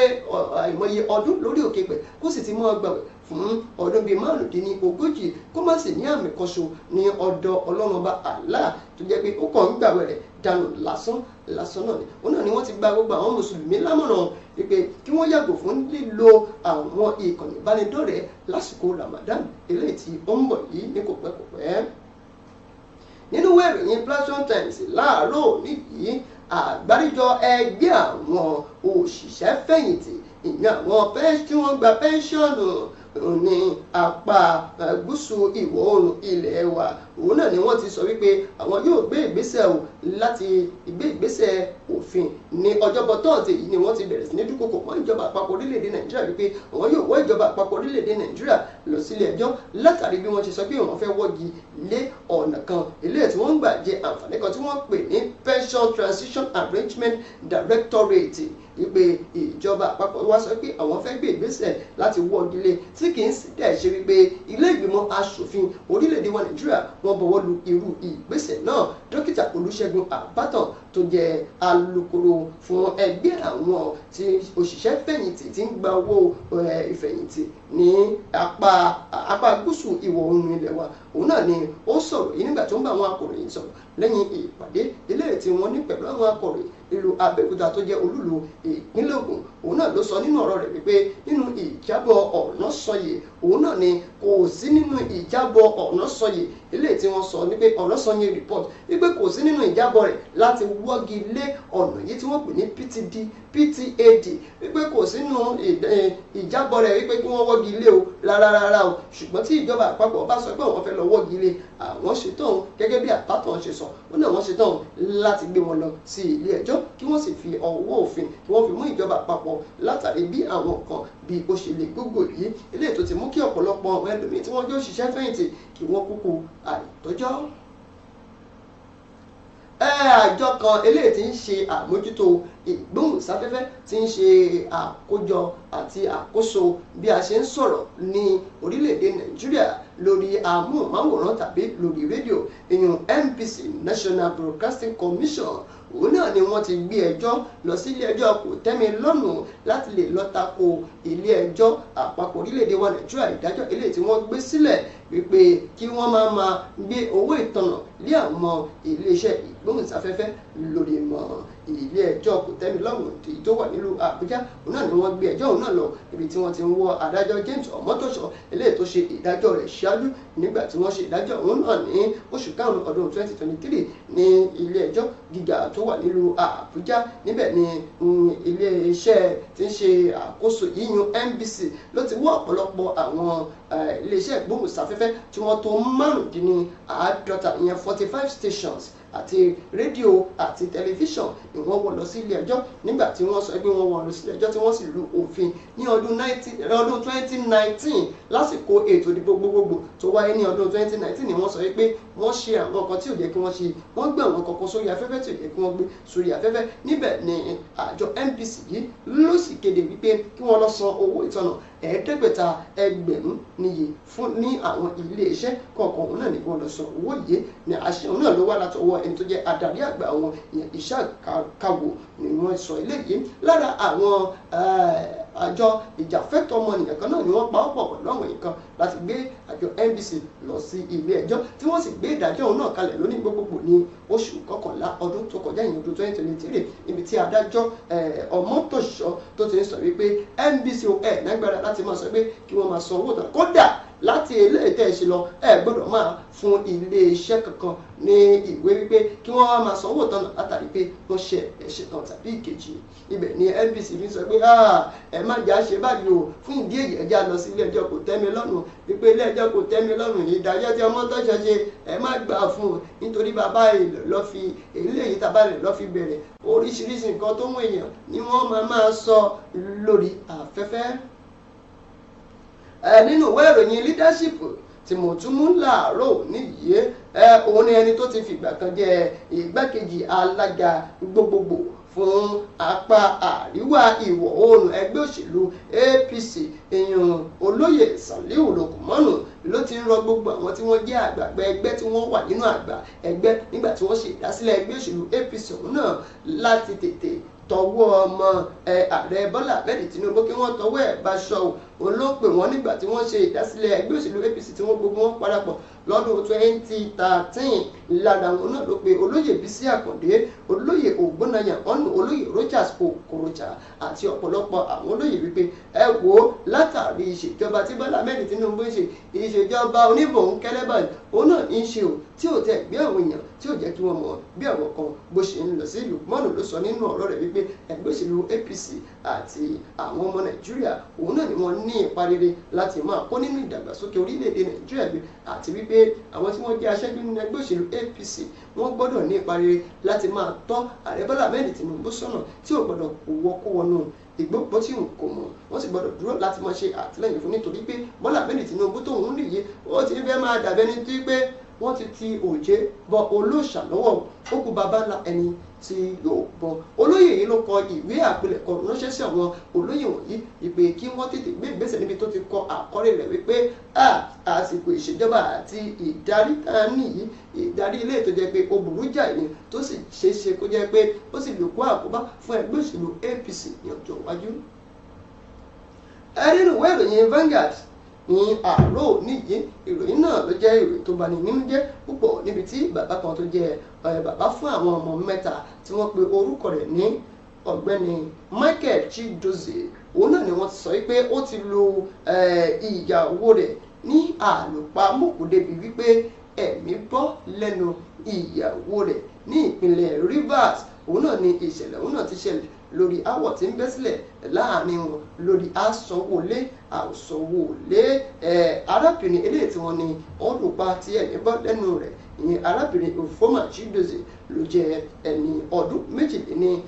àìmọye ọdún lórí òkè pẹ̀ kó sì ti mọ́ gbàwẹ̀ fún ọdún bíi 35 kó má sì ní àmì kan ṣo ní ọ̀dọ̀ Ọlọ́run Ọba Allah tó jẹ́ pé ó kàn ń gbàwẹ̀ rẹ̀ dànù lásán lásán náà ni. Òun náà ni wọ́n ti gba gbogbo àwọn mùsùlùmí lámọ̀ràn wípé kí wọ́n yàgò fún lílo àwọn ìkànnì ìbánidọ́rẹ̀ẹ́ lásìkò Ramadan eléyìí tí ó ń bọ̀ yìí ní kòpẹ́kòpẹ́. Nínú ìwé ìròyìn Platform Times láàárọ̀ níyìí, àgbáríjọ ẹgbẹ́ àwọn òṣìṣẹ́ fẹ̀yìntì ìyẹn àwọn tí wọ́n gba pẹ́ńsọ̀nù ní apá gúúsù ìwọ̀ oòrùn ilẹ̀ wa, òun náà ni wọ́n ti sọ wípé àwọn yóò gbé ìgbésẹ̀ o láti gbé ìgbésẹ̀ òfin ní ọjọ́bọ̀ tọ́ọ̀tì yìí ni wọ́n ti bẹ̀rẹ̀ sí ní dúnkokò mọ́ ìjọba àpapọ̀ orílẹ̀-èdè Nàìjíríà wípé àwọn yóò wọ́ ìjọba àpapọ̀ orílẹ̀-èdè Nàìjíríà lọ sílé ẹjọ́ látàrí bí wọ́n ṣe sọ pé wọ́n fẹ́ wọ́gi lé ọ̀nà kan eléyìí tí wọ́n ń gbà jẹ àǹfààní kan tí wọ́n pè ní Pension Transition Arrangement Directorate, wípé ìjọba àpapọ̀ wá sọ pé àwọn fẹ́ gbé ìgbésẹ̀ láti wọ́gi lé tí kì í sì dẹ̀ ṣe wípé ilé ìgbìmọ̀ asòfin orílẹ̀-èdè wa Nàìjíríà wọ́n bọ̀wọ́ lu irú ìgbésẹ̀ náà. Dókítà Olúṣẹ́gun Àbátàn tó jẹ́ alukoro fún ẹgbẹ́ àwọn tí òṣìṣẹ́ fẹ̀yìntì tí ń gba owó ìfẹ̀yìntì ní apá gúúsù ìwọ̀ oòrùn ilẹ̀ wa, òun náà ni ó sọ̀rọ̀ yìí nígbà tó ń bá àwọn akọ̀ròyìn sọ̀rọ̀ lẹ́yìn ìpàdé eléyìí tí wọ́n ní pẹ̀lú àwọn akọ̀ròyìn ìlú Abẹ́òkúta tó jẹ́ olúlu ìpínlẹ̀ Ògùn. Òun náà ló sọ nínú ọ̀rọ̀ rẹ̀ wípé nínú ìjábọ̀ Ọ̀nàsànyè òun náà ni kò sí nínú ìjábọ̀ Ọ̀nàsànyè eléyìí tí wọ́n sọ ní pé Ọ̀nàsànyè report wípé kò sí nínú ìjábọ̀ rẹ̀ láti wọ́gi lé ọ̀nà yìí tí wọ́n pè ní PTD PTAD, wípé kò sínú ìjábọ̀ rẹ̀ wípé kí wọ́n wọ́gi lé o rárá rárá o. Ṣùgbọ́n tí ìjọba àpapọ̀ bá sọ pé àwọn fẹ́ lọ wọ́gi lé, àwọn ṣetán gẹ́gẹ́ bí àbátan ṣe sọ, ó náà wọ́n ṣetán láti gbé wọn lọ sí ilé ẹjọ́ kí wọ́n sì fi ọwọ́ òfin kí wọ́n fi mú ìjọba àpapọ̀ látàrí bí àwọn kan bí ó ṣe lè gógó yìí, eléyìí tó ti mú kí ọ̀pọ̀lọpọ̀ àwọn ẹlòmíín tí wọ́n jẹ́ òṣìṣẹ́ fẹ̀yìntì kí wọ́n kúkú àìtọ́jọ́. Àjọ kan eléyìí tí ń ṣe àmójútó ìgbóhùnsáfẹ́fẹ́ tí ń ṣe àkójọ àti àkóso bí a ṣe ń sọ̀rọ̀ ní orílẹ̀-èdè Nàìjíríà lórí amóhùnmáwòrán tàbí lórí rédíò, ìyún NBC National Broadcasting Commission, òun náà ni wọ́n ti gbé ẹjọ́ lọ sí ilé ẹjọ́ kò tẹ́mi lọ́rùn láti lè lọ tako ilé ẹjọ́ àpapọ̀ orílẹ̀-èdè wa Nàìjíríà ìdájọ́ eléyìí tí wọ́n gbé sílẹ̀ wípé kí wọ́n máa máa gbé owó ìtanràn lé àwọn iléeṣẹ́ ìgbóhùnsáfẹ́fẹ́ lórí mọ́. Ilé ẹjọ́ kò tẹ́mi lọ́rùn èyí tó wà nílùú Àbújá, òun náà ni wọ́n gbé ẹjọ́ òun náà lọ ibi tí wọ́n ti ń wọ́ adájọ́ James Ọmọ́tòṣọ́ eléyìí tó ṣe ìdájọ́ rẹ̀ ṣáájú nígbà tí wọ́n ṣe ìdájọ́ òun náà ní oṣù karùn-ún ọdún 2023 ní ilé ẹjọ́ gíga tó wà nílùú Àbújá. Níbẹ̀ ni ilé iṣẹ́ tí ń ṣe àkóso yíyún NBC ló ti wọ́ ọ̀pọ̀lọpọ̀ àwọn iléeṣẹ́ ìgbóhùnsáfẹ́fẹ́ tí wọ́n tó 45, ìyẹn 45 stations àti rédíò àti tẹlifíṣàn ni wọ́n wọ́ lọ sí ilé ẹjọ́ nígbà tí wọ́n sọ pé wọ́n wọ́ lọ sí ilé ẹjọ́ tí wọ́n sì lu òfin ní ọdún 2019 lásìkò ètò ìdìbò gbogbogbò tó wáyé ní ọdún 2019 ni wọ́n sọ pé wọ́n ṣe àwọn nǹkan tí ò yẹ kí wọ́n ṣe, wọ́n gbé àwọn kọ̀ọ̀kan sórí afẹ́fẹ́ tí ò yẹ kí wọ́n gbé sórí afẹ́fẹ́. Níbẹ̀ ni àjọ NBC yìí ló sì kéde wípé kí wọ́n lọ san owó ìtanràn 5,000 níye fún ní àwọn iléeṣẹ́ kọ̀ọ̀kan, òun náà ni kí wọ́n lọ san owó yìí. Ní àṣẹ òun náà ló wá látọwọ́ ẹni tó jẹ́ adarí àgbà wọn, ìyẹn Ishaq Kawo ni wọ́n sọ eléyìí. Lára àwọn àjọ ìjàfẹ́tọ̀ọ́ ọmọnìyàn kan náà ni wọ́n pa ọ́ pọ̀ pẹ̀lú àwọn nǹkan láti gbé àjọ NBC lọ sí ilé ẹjọ́ tí wọ́n sì gbé ìdájọ́ òun náà kalẹ̀ lóní gbogbogbò ní oṣù kọkànlá ọdún tó kọjá, ìyẹn ọdún 2023, níbi tí adájọ́ Ọmọ́tòṣọ́ tó ti ń sọ wípé NBC ẹ̀ lágbára láti máa sọ pé kí wọ́n máa san owó tán, kódà láti eléyìí tẹ́ ẹ ṣe lọ ẹ gbọ́dọ̀ máa fún iléeṣẹ́ kankan ní ìwé wípé kí wọ́n wá máa sanwó tán látàrí pé wọ́n ṣe ẹ̀ṣẹ̀ kan tàbí ìkejì. Ibẹ̀ ni NBC fi sọ pé ẹ má jà ṣe báyìí o, fún ìdí èyí ẹ já lọ sí ilé ẹjọ́ kò tẹ́mi lọ́rùn, wípé ilé ẹjọ́ kò tẹ́mi lọ́rùn ìdájọ́ tí Ọmọ́tòṣọ́ ṣe ẹ má gbà fún un nítorí bàbá rẹ̀ lọ́ fi eléyìí tàbá rẹ̀ lọ́ fi bẹ̀rẹ̀ oríṣiríṣi nǹkan tó mú èèyàn ni wọ́n máa máa sọ lórí afẹ́fẹ́. Nínú ìwé ìròyìn Leadership tí mo tún mú láàárọ̀ níyìí, òun ni ẹni tó ti fìgbà kan jẹ́ igbákejì alága gbogbogbò fún apá àríwá ìwọ̀ oòrùn ẹgbẹ́ òṣèlú APC, ìyún olóyè Saliu Lukumanu ló ti ń rọ gbogbo àwọn tí wọ́n jẹ́ àgbààgbà ẹgbẹ́ tí wọ́n wà nínú àgbà ẹgbẹ́ nígbà tí wọ́n ṣe ìdásílẹ̀ ẹgbẹ́ òṣèlú APC ọ̀hún náà láti tètè tọwọ́ ọmọ ààrẹ Bọ́lá Ahmed Tinubu kí wọ́n tọwọ́ ẹ̀ báṣọ o. Òun ló pè wọ́n nígbà tí wọ́n ṣe ìdásílẹ̀ ẹgbẹ́ òṣèlú APC tí wọ́n gbogbo wọn parapọ̀ lọ́dún 2013. Lára wọn náà ló pe olóyè Bísí Àkàndé, olóyè Ògbónayà ọ̀nù, olóyè Rogers Okorocha àti ọ̀pọ̀lọpọ̀ àwọn olóyè wípé ẹ wò ó, látàrí ìṣèjọba tí Bọ́lá Ahmed Tinubu ń ṣe, ìṣèjọba oníbòńkẹ́lẹ́ báyìí òun náà ń ṣe o, tí ò tẹ̀ gbé àwọn èèyàn tí ò jẹ́ kí wọ́n mọ̀ bí àwọn kan bó ṣe ń lọ sí. Lukmanu ló sọ nínú ọ̀rọ̀ rẹ̀ wípé ẹgbẹ́ òṣèlú APC àti àwọn ọmọ Nàìjíríà òun náà ni wọ́n ní ipa rere láti máa kó nínú ìdàgbàsókè orílẹ̀-èdè Nàìjíríà gbé, àti wípé àwọn tí wọ́n jẹ́ aṣáájú nínú ẹgbẹ́ òṣèlú APC wọ́n gbọ́dọ̀ ní ipa rere láti máa tọ́ ààrẹ Bọ́lá Ahmed Tinubu sọ́nà tí ò gbọ́dọ̀ kó wọnú ìgbó bó tí kò mọ̀, wọ́n sì gbọ́dọ̀ dúró láti máa ṣe àtìlẹ́yìn fún nítorí pé Bọ́lá Ahmed Tinubu tóun nìyí ó ti fẹ́ máa dàbẹ́ni tí pé wọ́n ti ti òjé bọ olóòṣà lọ́wọ́, ó kú baba ńlá ẹni tí yóò bọ. Olóyè yìí ló kọ ìwé àpilẹ̀kọ ránṣẹ́ sí àwọn olóyè wọ̀nyí ìpè kí wọ́n tètè gbé ìgbésẹ̀ níbi tó ti kọ àkọlé rẹ̀ wípé àsìkò ìṣèjọba àti ìdarí tá a nìyí, ìdarí ilé tó jẹ́ pé ó burú jáì ni, tó sì ṣeé ṣe kó jẹ́ pé ó sì lè kó àkóbá fún ẹgbẹ́ òṣèlú APC ní ọjọ́ iwájú. Nínú ìwé ìròyìn Vanguard ní àárọ̀ níyì, ìròyìn náà ló jẹ́ ìròyìn tó bani nínú jẹ́ púpọ̀ níbi tí bàbá kan tó jẹ́ bàbá fún àwọn ọmọ mẹ́ta tí wọ́n pe orúkọ rẹ̀ ní ọ̀gbẹ́ni Michael Chidozie, òun náà ni wọ́n ti sọ wípé ó ti lu ìyàwó rẹ̀ ní àlùpàmọ́kù débi wípé ẹ̀mí bọ́ lẹ́nu ìyàwó rẹ̀ ní ìpínlẹ̀ Rivers. Òun náà ni ìṣẹ̀lẹ̀ òun náà ti ṣẹlẹ̀ lórí aáwọ̀ tí ń bẹ́ sílẹ̀ láàrin wọn lórí àsanwó-lé àsanwó-lé. Arábìnrin eléyìí tí wọ́n ní ọlùpa tí ẹ̀mí bọ́ lẹ́nu rẹ̀, ìyẹn arábìnrin Ufoma Chidozie, ló jẹ́ ẹni ọdún 32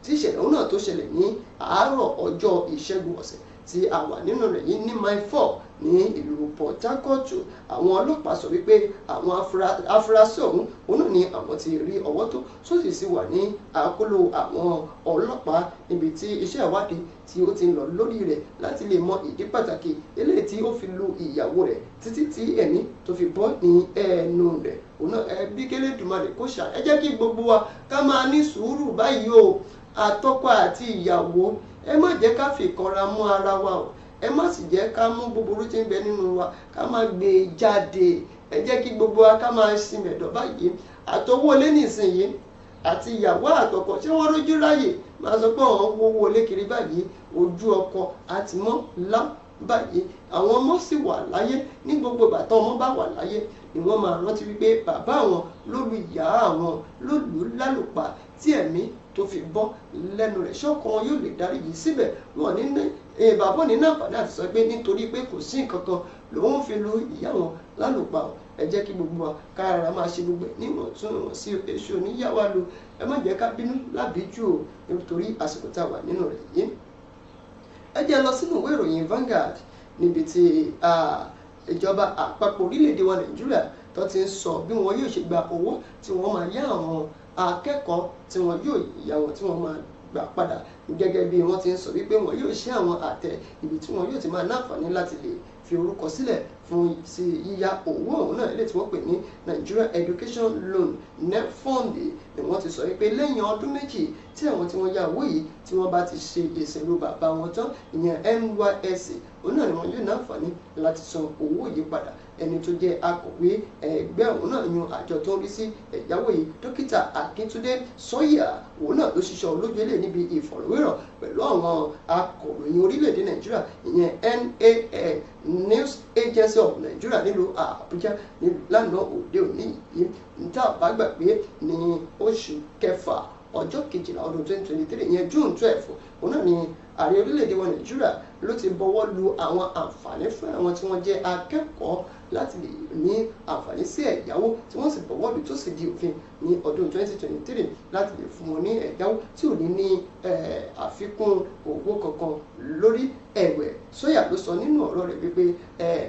tí ìṣẹ̀lẹ̀ òun náà tó ṣẹlẹ̀ ní àárọ̀ ọjọ́ ìṣẹ́gun ọ̀sẹ̀ tí a wà nínú rẹ̀ yìí ní Mile 4 ní ìlú Port Harcourt. Àwọn ọlọ́pàá sọ wípé àwọn afurasí ọ̀hún òun náà ni àwọn ti rí ọwọ́ tó sósì sí wà ní àkóló àwọn ọlọ́pàá, níbi tí iṣẹ́ ìwádìí tí ó ti ń lọ lórí rẹ̀ láti lè mọ ìdí pàtàkì eléyìí tí ó fi lu ìyàwó rẹ̀ títí tí ẹ̀mí tó fi bọ́ ní ẹnu rẹ̀. Òun náà ẹbí kélédùmarè kó ṣà ẹ jẹ́ kí gbogbo wa ká máa ní sùúrù báyìí o. Àtọkọ àti ìyàwó, ẹ má jẹ́ ká fi kanra mú ara wa o, ẹ má sì jẹ́ ká mú búburú tí ń bẹ nínú wa ká má gbé e jáde. Ẹ jẹ́ kí gbogbo wa ká máa sinmẹ̀dọ̀ báyìí. Àtọwọ́ ilé nísìnyí àti ìyàwó àtọkọ, ṣé wọ́n rójú ráyè máa sọ pé àwọn wo owó ilé kiri báyìí? Ojú ọkọ àti mọ́ lá báyìí, àwọn ọmọ sì wà láyé. Ní gbogbo ìgbà tán ọmọ bá wà láyé ni wọ́n máa rántí wípé bàbá àwọn ló lu ìyá àwọn, ló lù ú lálùpà tí ẹ̀mí tó fi bọ́ lẹ́nu rẹ̀. Ṣọ́kàn wọn yóò lè dáríjì síbẹ̀? Wọn ní bàbá ní àǹfààní àti sọ pé nítorí pé kò sí nǹkan kan lòun fi lu ìyá wọn lálùpà. Ẹ jẹ́ kí gbogbo wa ká ara máa ṣe gbogbo ẹ̀ níwọ̀ntúnwọ̀nsí. Èṣù oníyàwó lu, ẹ má jẹ́ ká bínú lábíjú o, nítorí àsìkò tá a wà nínú rẹ̀ yìí. Ẹ jẹ́ lọ sínú ìwé ìròyìn Vanguard, níbi tí ìjọba àpapọ̀ orílẹ̀-èdè wa Nàìjíríà tó ti ń sọ bí wọn yóò ṣe gba owó tí wọ́n máa yá àwọn akẹ́kọ̀ọ́, tí wọ́n yóò yá wọn, tí wọ́n máa gbà padà, gẹ́gẹ́ bí wọ́n ti ń sọ wípé wọn yóò ṣe àwọn àtẹ ibi tí wọn yóò ti máa náfààní láti lè fi orúkọ sílẹ̀ fún sí yíyá owó ọ̀hún náà, eléyìí tí wọ́n pè ní Nigeria Education Loan NELFUND. Ni wọ́n ti sọ wípé lẹ́yìn ọdún 2 tí àwọn tí wọ́n yá owó yìí tí wọ́n bá ti ṣe ìṣèlú bàbá wọn tán, ìyẹn NYSC, òun náà ni wọ́n yóò náfààní láti san owó yìí padà. Ẹni tó jẹ́ akọ̀wé ẹgbẹ́ òun náà yan àjọ tó ń rí sí ẹ̀yáwó yìí, Dókítà Akíntúndé Sọ́yà, òun náà ló ṣiṣẹ́ olójú ilé níbi ìfọ̀rọ̀wérọ̀ pẹ̀lú àwọn akọ̀ròyìn orílẹ̀-èdè Nàìjíríà, ìyẹn NAN, News Agency of Nigeria, nílùú Àbújá lánàá òde òní yìí. Níta bá gbàgbé, ní oṣù kẹfà ọjọ́ 12 ọdún 2023, ìyẹn June 12, òun náà ni ààrẹ orílẹ̀-èdè wa Nàìjíríà ló ti bọwọ́ lu àwọn àǹfààní fún àwọn tí wọ́n jẹ́ akẹ́kọ̀ọ́ láti lè ní àǹfààní sí ẹ̀yáwó, tí wọ́n sì bọwọ́ lù tó sì di òfin ní ọdún 2023 láti lè fún wọn ní ẹ̀yáwó tí ò ní ní àfikún owó kankan lórí. Ẹ̀wẹ̀, Sọ́yà ló sọ nínú ọ̀rọ̀ rẹ̀ wípé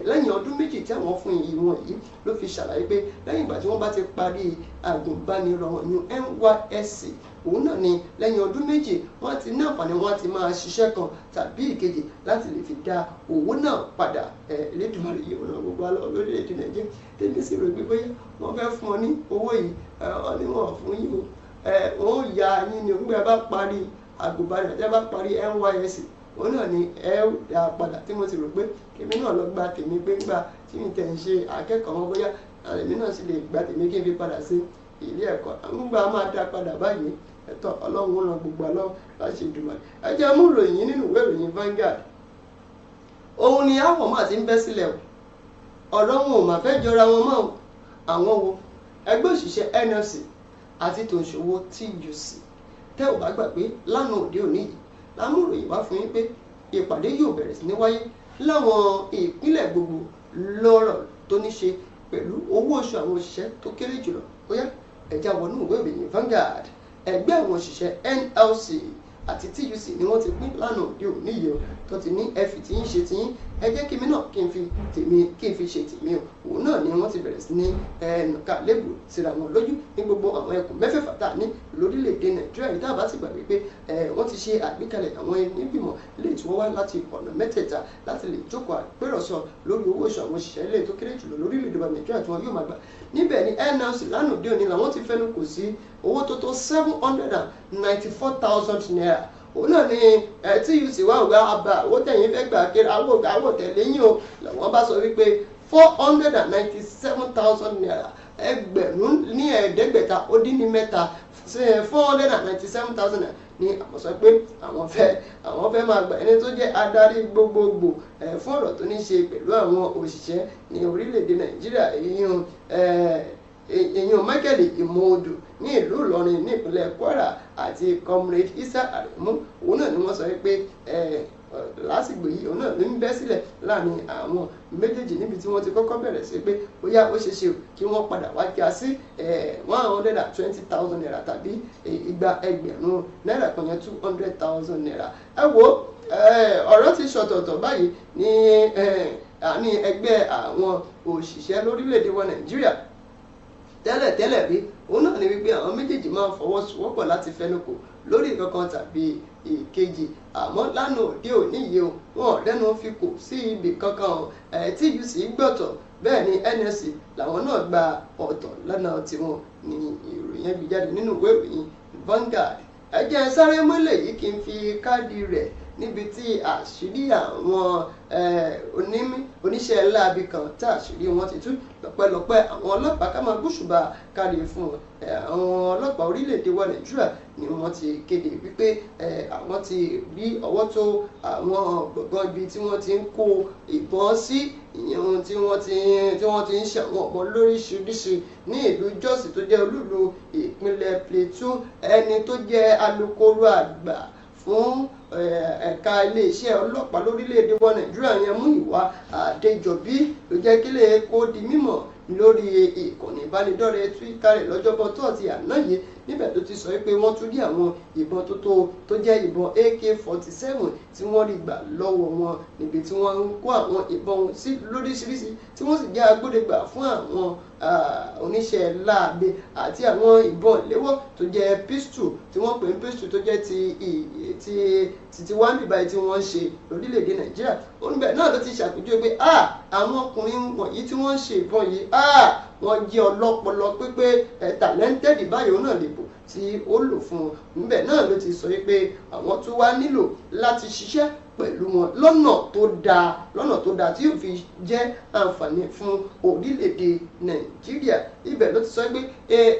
lẹ́yìn ọdún 2 tí àwọn fún ìwọ̀n yìí, ló fi ṣàlàyé pé lẹ́yìn ìgbà tí wọ́n bá ti parí àgùnbánirọ̀ ní NYSC, òun náà ni lẹ́yìn ọdún 2 wọ́n ti ní àǹfààní, wọ́n ti máa ṣiṣẹ́ kan tàbí ìkejì láti lè fi dá owó náà padà. Elédùmarè yìí ràn gbogbo alọ́ lórílẹ̀‐èdè Nàìjíríà. Tèmi sì rò pé bóyá wọ́n fẹ́ fún ọ ní owó yìí, ọ ní wọ́n fún yín o, wọ́n yá yín ni òun bá parí àgùnbánirọ̀, tẹ́ bá parí NYSC, òun náà ni ẹ dá padà. Tí mo sì rò pé kèmi náà lọ gba tèmi pé ńgbà tí mi tẹ̀ ń ṣe akẹ́kọ̀ọ́ wọn, bóyá èmi náà sì lè gba tèmi kí n fi padà sí ilé ẹ̀kọ́. Ńgbà máa dá padà báyìí, ẹ̀tọ́ Ọlọ́run ràn gbogbo àlọ́ láti Èdùmàrè. Ẹ jẹ́ mú ìròyìn nínú ìwé ìròyìn Vanguard. Òun ni àwọ̀ máa ti ń bẹ́ sílẹ̀ o, ọ̀rọ̀ wọn ò mà fẹ́ jọra wọn mọ́ o. Àwọn wo? Ẹgbẹ́ òṣìṣẹ́ NLC àti tòǹṣòwò TUC. Tẹ́ ò bá gbàgbé, lánàá òde òní yìí lámúròyìn wá fún yín pé ìpàdé yóò bẹ̀rẹ̀ sí ní wáyé láwọn ìpínlẹ̀ gbogbo lọ́rọ̀ tó ní ṣe pẹ̀lú owó oṣù àwọn òṣìṣẹ́ tó kéré jùlọ. Ó yá, ẹ já wọnú ìwé ìròyìn Vanguard. Ẹgbẹ́ àwọn òṣìṣẹ́ NLC àti TUC ni wọ́n ti pín lánàá òde òní yìí o, tó ti ní ẹ fi tí ń ṣe tiyín, ẹ jẹ́ kí mi náà kí n fi tèmi kí n fi ṣe tèmi o. Òun náà ni wọ́n ti bẹ̀rẹ̀ sí ní ẹnìkà lébù síra wọn lójú ní gbogbo àwọn ẹkùn mẹ́fẹ̀ẹ̀fà tá a ní lórílẹ̀‐èdè Nàìjíríà yìí. Tá a bá ti gbàgbé pé wọ́n ti ṣe àgbékalẹ̀ àwọn onígbìmọ̀ ilé tí wọ́n wá láti ọ̀nà mẹ́tẹ̀ẹ̀ta láti lè jókòó àpérọ̀sọ lórí owó oṣù àwọn òṣìṣẹ́ ilé tó kéré jùlọ lórílẹ̀‐èdè Nàìjíríà tí wọ́n yóò máa gbà. Níbẹ̀ ni NLC lánàá òde òní làwọn ti fẹnu kò sí owó tó tó 794,000 naira. Òun náà ni TUC wà wá àbá owó tẹ̀yìn fẹ́ gbà kéré, àwọn tẹ̀lé yín o. Làwọn bá sọ wípé 497,000 naira, ẹgbẹ̀rún ní ẹ̀ẹ́dẹ́gbẹ̀ta ó dín ní mẹ́ta, 497,000 naira ni àwọn sọ pé àwọn fẹ́ máa gbà. Ẹni tó jẹ́ adarí gbogbogbò fún ọ̀rọ̀ tó ní ṣe pẹ̀lú àwọn òṣìṣẹ́ ní orílẹ̀-èdè Nàìjíríà, èyí Èèyàn Michael Imodu ní ìlú Ìlọrin ní ìpínlẹ̀ Kwara àti Comrade Isa Aremu, òun náà ni wọ́n sọ pé lásìgbò yìí òun náà ló ń bẹ́ sílẹ̀ láàrin àwọn méjèèjì, níbi tí wọ́n ti kọ́kọ́ bẹ̀rẹ̀ sí pé bóyá ó ṣeé ṣe kí wọ́n padà wá já sí ₦120,000 tàbí 200,000 náírà kan yẹn, ₦200,000. Ẹ wo, ọ̀rọ̀ ti ṣọ̀tọ̀ọ̀tọ̀ báyìí ní àní ẹgbẹ́ àwọn òṣìṣẹ́ lórílẹ̀‐èdè wa Nàìjíríà. Tẹ́lẹ̀tẹ́lẹ̀ rí, òun náà ni wípé àwọn méjèèjì máa ń fọwọ́sowọ́pọ̀ láti fẹnukò lórí nǹkan tàbí ìkejì, àmọ́ lánàá òde òní yìí o, wọn ò rẹ́nu fi kò sí ibì kankan o. TUC gbọ̀tọ̀, bẹ́ẹ̀ ni NLC làwọn náà gba ọ̀tọ̀ lọ́nà tiwọn ní. Ìròyìn ẹbí jáde nínú ìwé ìròyìn Vanguard. Ẹ jẹ́ sáré mọ́lẹ̀ yìí kí n fi káàdì rẹ̀ níbi tí àṣírí àwọn oníṣẹ́ láabi kan tá àṣírí wọn ti tú lọ́pẹ́lọpẹ́ àwọn ọlọ́pàá. Ká máa gbóṣùbà kárí fún àwọn ọlọ́pàá orílẹ̀-èdè wa Nàìjíríà ni wọ́n ti kéde wípé àwọn ti rí ọwọ́ tó àwọn gbọ̀ngàn ibi tí wọ́n ti ń kó ìbọn sí, ìyẹn ohun tí wọ́n ti ń ṣe àwọn ọ̀pọ̀ lóríṣiríṣi ní ìlú Jos tó jẹ́ olúùlú ìpínlẹ̀ Plateau. Ẹni tó jẹ́ alukoro àgbà fún ẹ̀ka iléeṣẹ́ ọlọ́pàá lórílẹ̀‐èdè wa Nàìjíríà yẹn, Múyìwá Adéjọbí, ló jẹ́ kí lè kó di mímọ̀ lórí ìkànnì ìbánidọ́rẹ̀ẹ́ Twitter rẹ̀ lọ́jọ́bọ̀ tọ́ọ̀tì àná yìí, níbẹ̀ tó ti sọ pé wọ́n tún rí àwọn ìbọn tó jẹ́ ìbọn AK-47 tí wọ́n rí gbà lọ́wọ́ wọn níbi tí wọ́n ń kó àwọn ìbọn sí lóríṣiríṣi, tí wọ́n sì jẹ́ agbódegbà fún àwọn oníṣẹ́ láabi, àti àwọn ìbọn ìléwọ́ tó jẹ́ pistol tí wọ́n pè ní pistol tó jẹ́ ti wá níbàyí tí wọ́n ń ṣe lórílẹ̀‐èdè Nàìjíríà. Oníbẹ̀ náà ló ti ṣàpèjúwe pé àwọn ọkùnrin wọ̀nyí tí wọ́n ń ṣe ìbọn yìí, wọ́n jẹ́ ọlọ́pọlọ pípé, talented báyìí. Òun náà lè bò tí ó lò fún un. Níbẹ̀ náà ló ti sọ pé àwọn tó wá nílò láti ṣiṣẹ́ pẹ̀lú wọn lọ́nà tó dáa tí yóò fi jẹ́ àǹfààní fún orílẹ̀-èdè Nàìjíríà. Ibẹ̀ ló ti sọ pé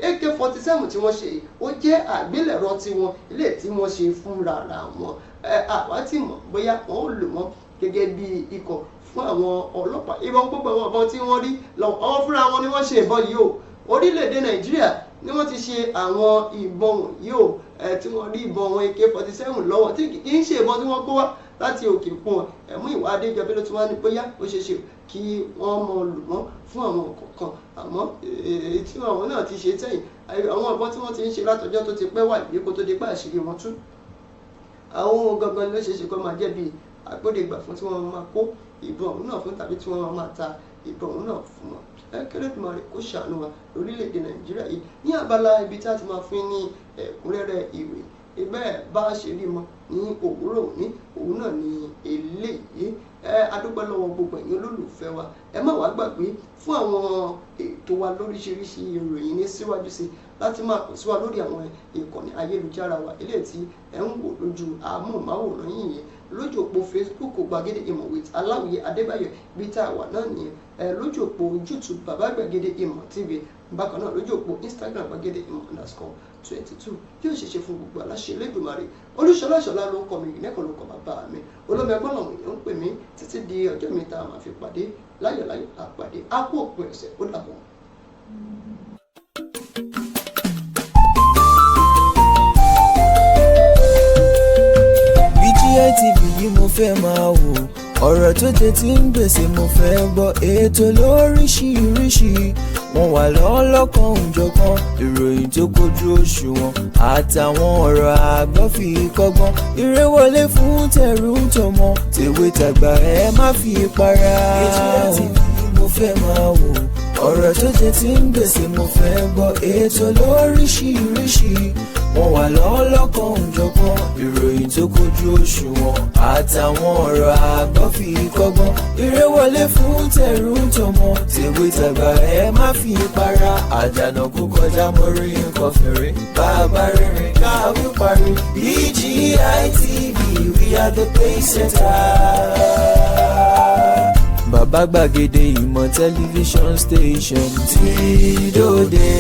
AK-47 tí wọ́n ṣe, ó jẹ́ àgbélẹ̀rọ tiwọn, ilé tí wọ́n ṣe fúnra wọn. Àwa ti mọ̀ bóyá wọ́n ó lò wọ́n gẹ́gẹ́ bí ikọ̀ fún àwọn ọlọ́pàá. Ìbọn, gbogbo àwọn ìbọn tí wọ́n rí lọ́wọ́ fúnra wọn ni wọ́n ṣe ìbọn yìí o. Orílẹ̀-èdè Nàìjíríà ni wọ́n ti ṣe àwọn ìbọn wọ̀nyí o tí wọ́n rí ìbọn wọn AK-47 lọ́wọ́, tí kì í ṣe ìbọn tí wọ́n kó wá láti òkè òkun. Ẹ̀mú ìwà Adéjọbí ló ti wá ní bóyá ó ṣeé ṣe kí wọ́n mọ lò wọ́n fún àwọn kọ̀ọ̀kan, àmọ́ tí àwọn náà ti ṣe sẹ́yìn, àwọn ìbọn tí wọ́n ti ń ṣe látọjọ́ tó ti pẹ́ wà yìí kó tó di pé àṣírí wọn tú, àwọn ohun gangan ló ṣeé ṣe kó máa jẹ́ bíi agbódegbà fún tí wọ́n máa kó ìbọn òun náà fún tàbí tí wọ́n máa ta ìbọn òun náà fún wọn. Ẹ k'Ẹlẹ́dùmarè kó ṣàánú wa lórílẹ̀‐èdè Nàìjíríà yìí. Ní abala ibi tí a ti máa fún ní ẹ̀kúnrẹ́rẹ́ ìwé bẹ́ẹ̀ bá a ṣe rí mọ́ ní òwúrọ̀ òní, òun náà ní eléyìí. Ẹ adúpẹ́ lọ́wọ́ gbogbo ẹ̀yin olólùfẹ́ wa. Ẹ má wàá gbàgbé fún àwọn ètò wa lóríṣiríṣi, ìròyìn ní síwájú sí, láti máa kàn sí wa lórí àwọn ìkànnì ayélujára wa eléyìí tí ẹ ń wò lójú amóhùnmáwòrán yìí yẹn. Lójú òpó Facebook, Gbàgede Ìmọ̀ with Aláwìyé Adébáyọ̀, bí tá a wà náà nìyẹn. Ẹ lójú òpó YouTube, Bàbá Gbàgede Ìmọ̀ TV. Bákan náà lójú òpó Instagram, gbàgede ìmọ̀_22. Yóò ṣeṣe fún gbogbo aláṣẹ Elédùmarè. Olúṣọlá ló kọ mi, ìnẹ́kọ̀ ló kọ bàbá mi, olómi ẹgbọ́n làwọn èèyàn ń pè mí. Títí di ọjọ́ mi tá a máa fi pàdé láyọ̀láyọ̀, àpàdé á kú òpin ọ̀sẹ̀. Ó dàbọ̀. BGI TV yìí mo fẹ́ máa wò, ọ̀rọ̀ tó jẹ tí ń gbèsè mo fẹ́ gbọ́, ètò lóríṣiríṣi, wọ́n wà lọ́lọ́kan òjọ̀kan, ìròyìn tó kojú òṣùwọ̀n àtàwọn ọ̀rọ̀ àgbọ́ fi kọ́gbọ́n. Eré wọlé fún tẹ̀rù tọmọ, tèwe tàgbà, ẹ má fi para. BGI TV yìí mo fẹ́ máa wò, ọ̀rọ̀ tó jẹ tí ń gbèsè mo fẹ́ gbọ́, ètò lóríṣiríṣi, wọ́n wà lọ́lọ́kan òjọ̀kan, ìròyìn tó kojú òṣùwọ̀n àtàwọn ọ̀rọ̀ àgbọ́ fi kọ́gbọ́n. Eré wọlé fún tẹ̀rù tọmọ, tèwe tàgbà, ẹ má fi para. Àjànà kó kọjá mórí nǹkan fèrè, bàbá rìnrìn káwí parí. BGI TV, we are the pace setter. Bàbá Gbàgede Ìmọ̀ tẹlifíṣọ̀n station tí dòde.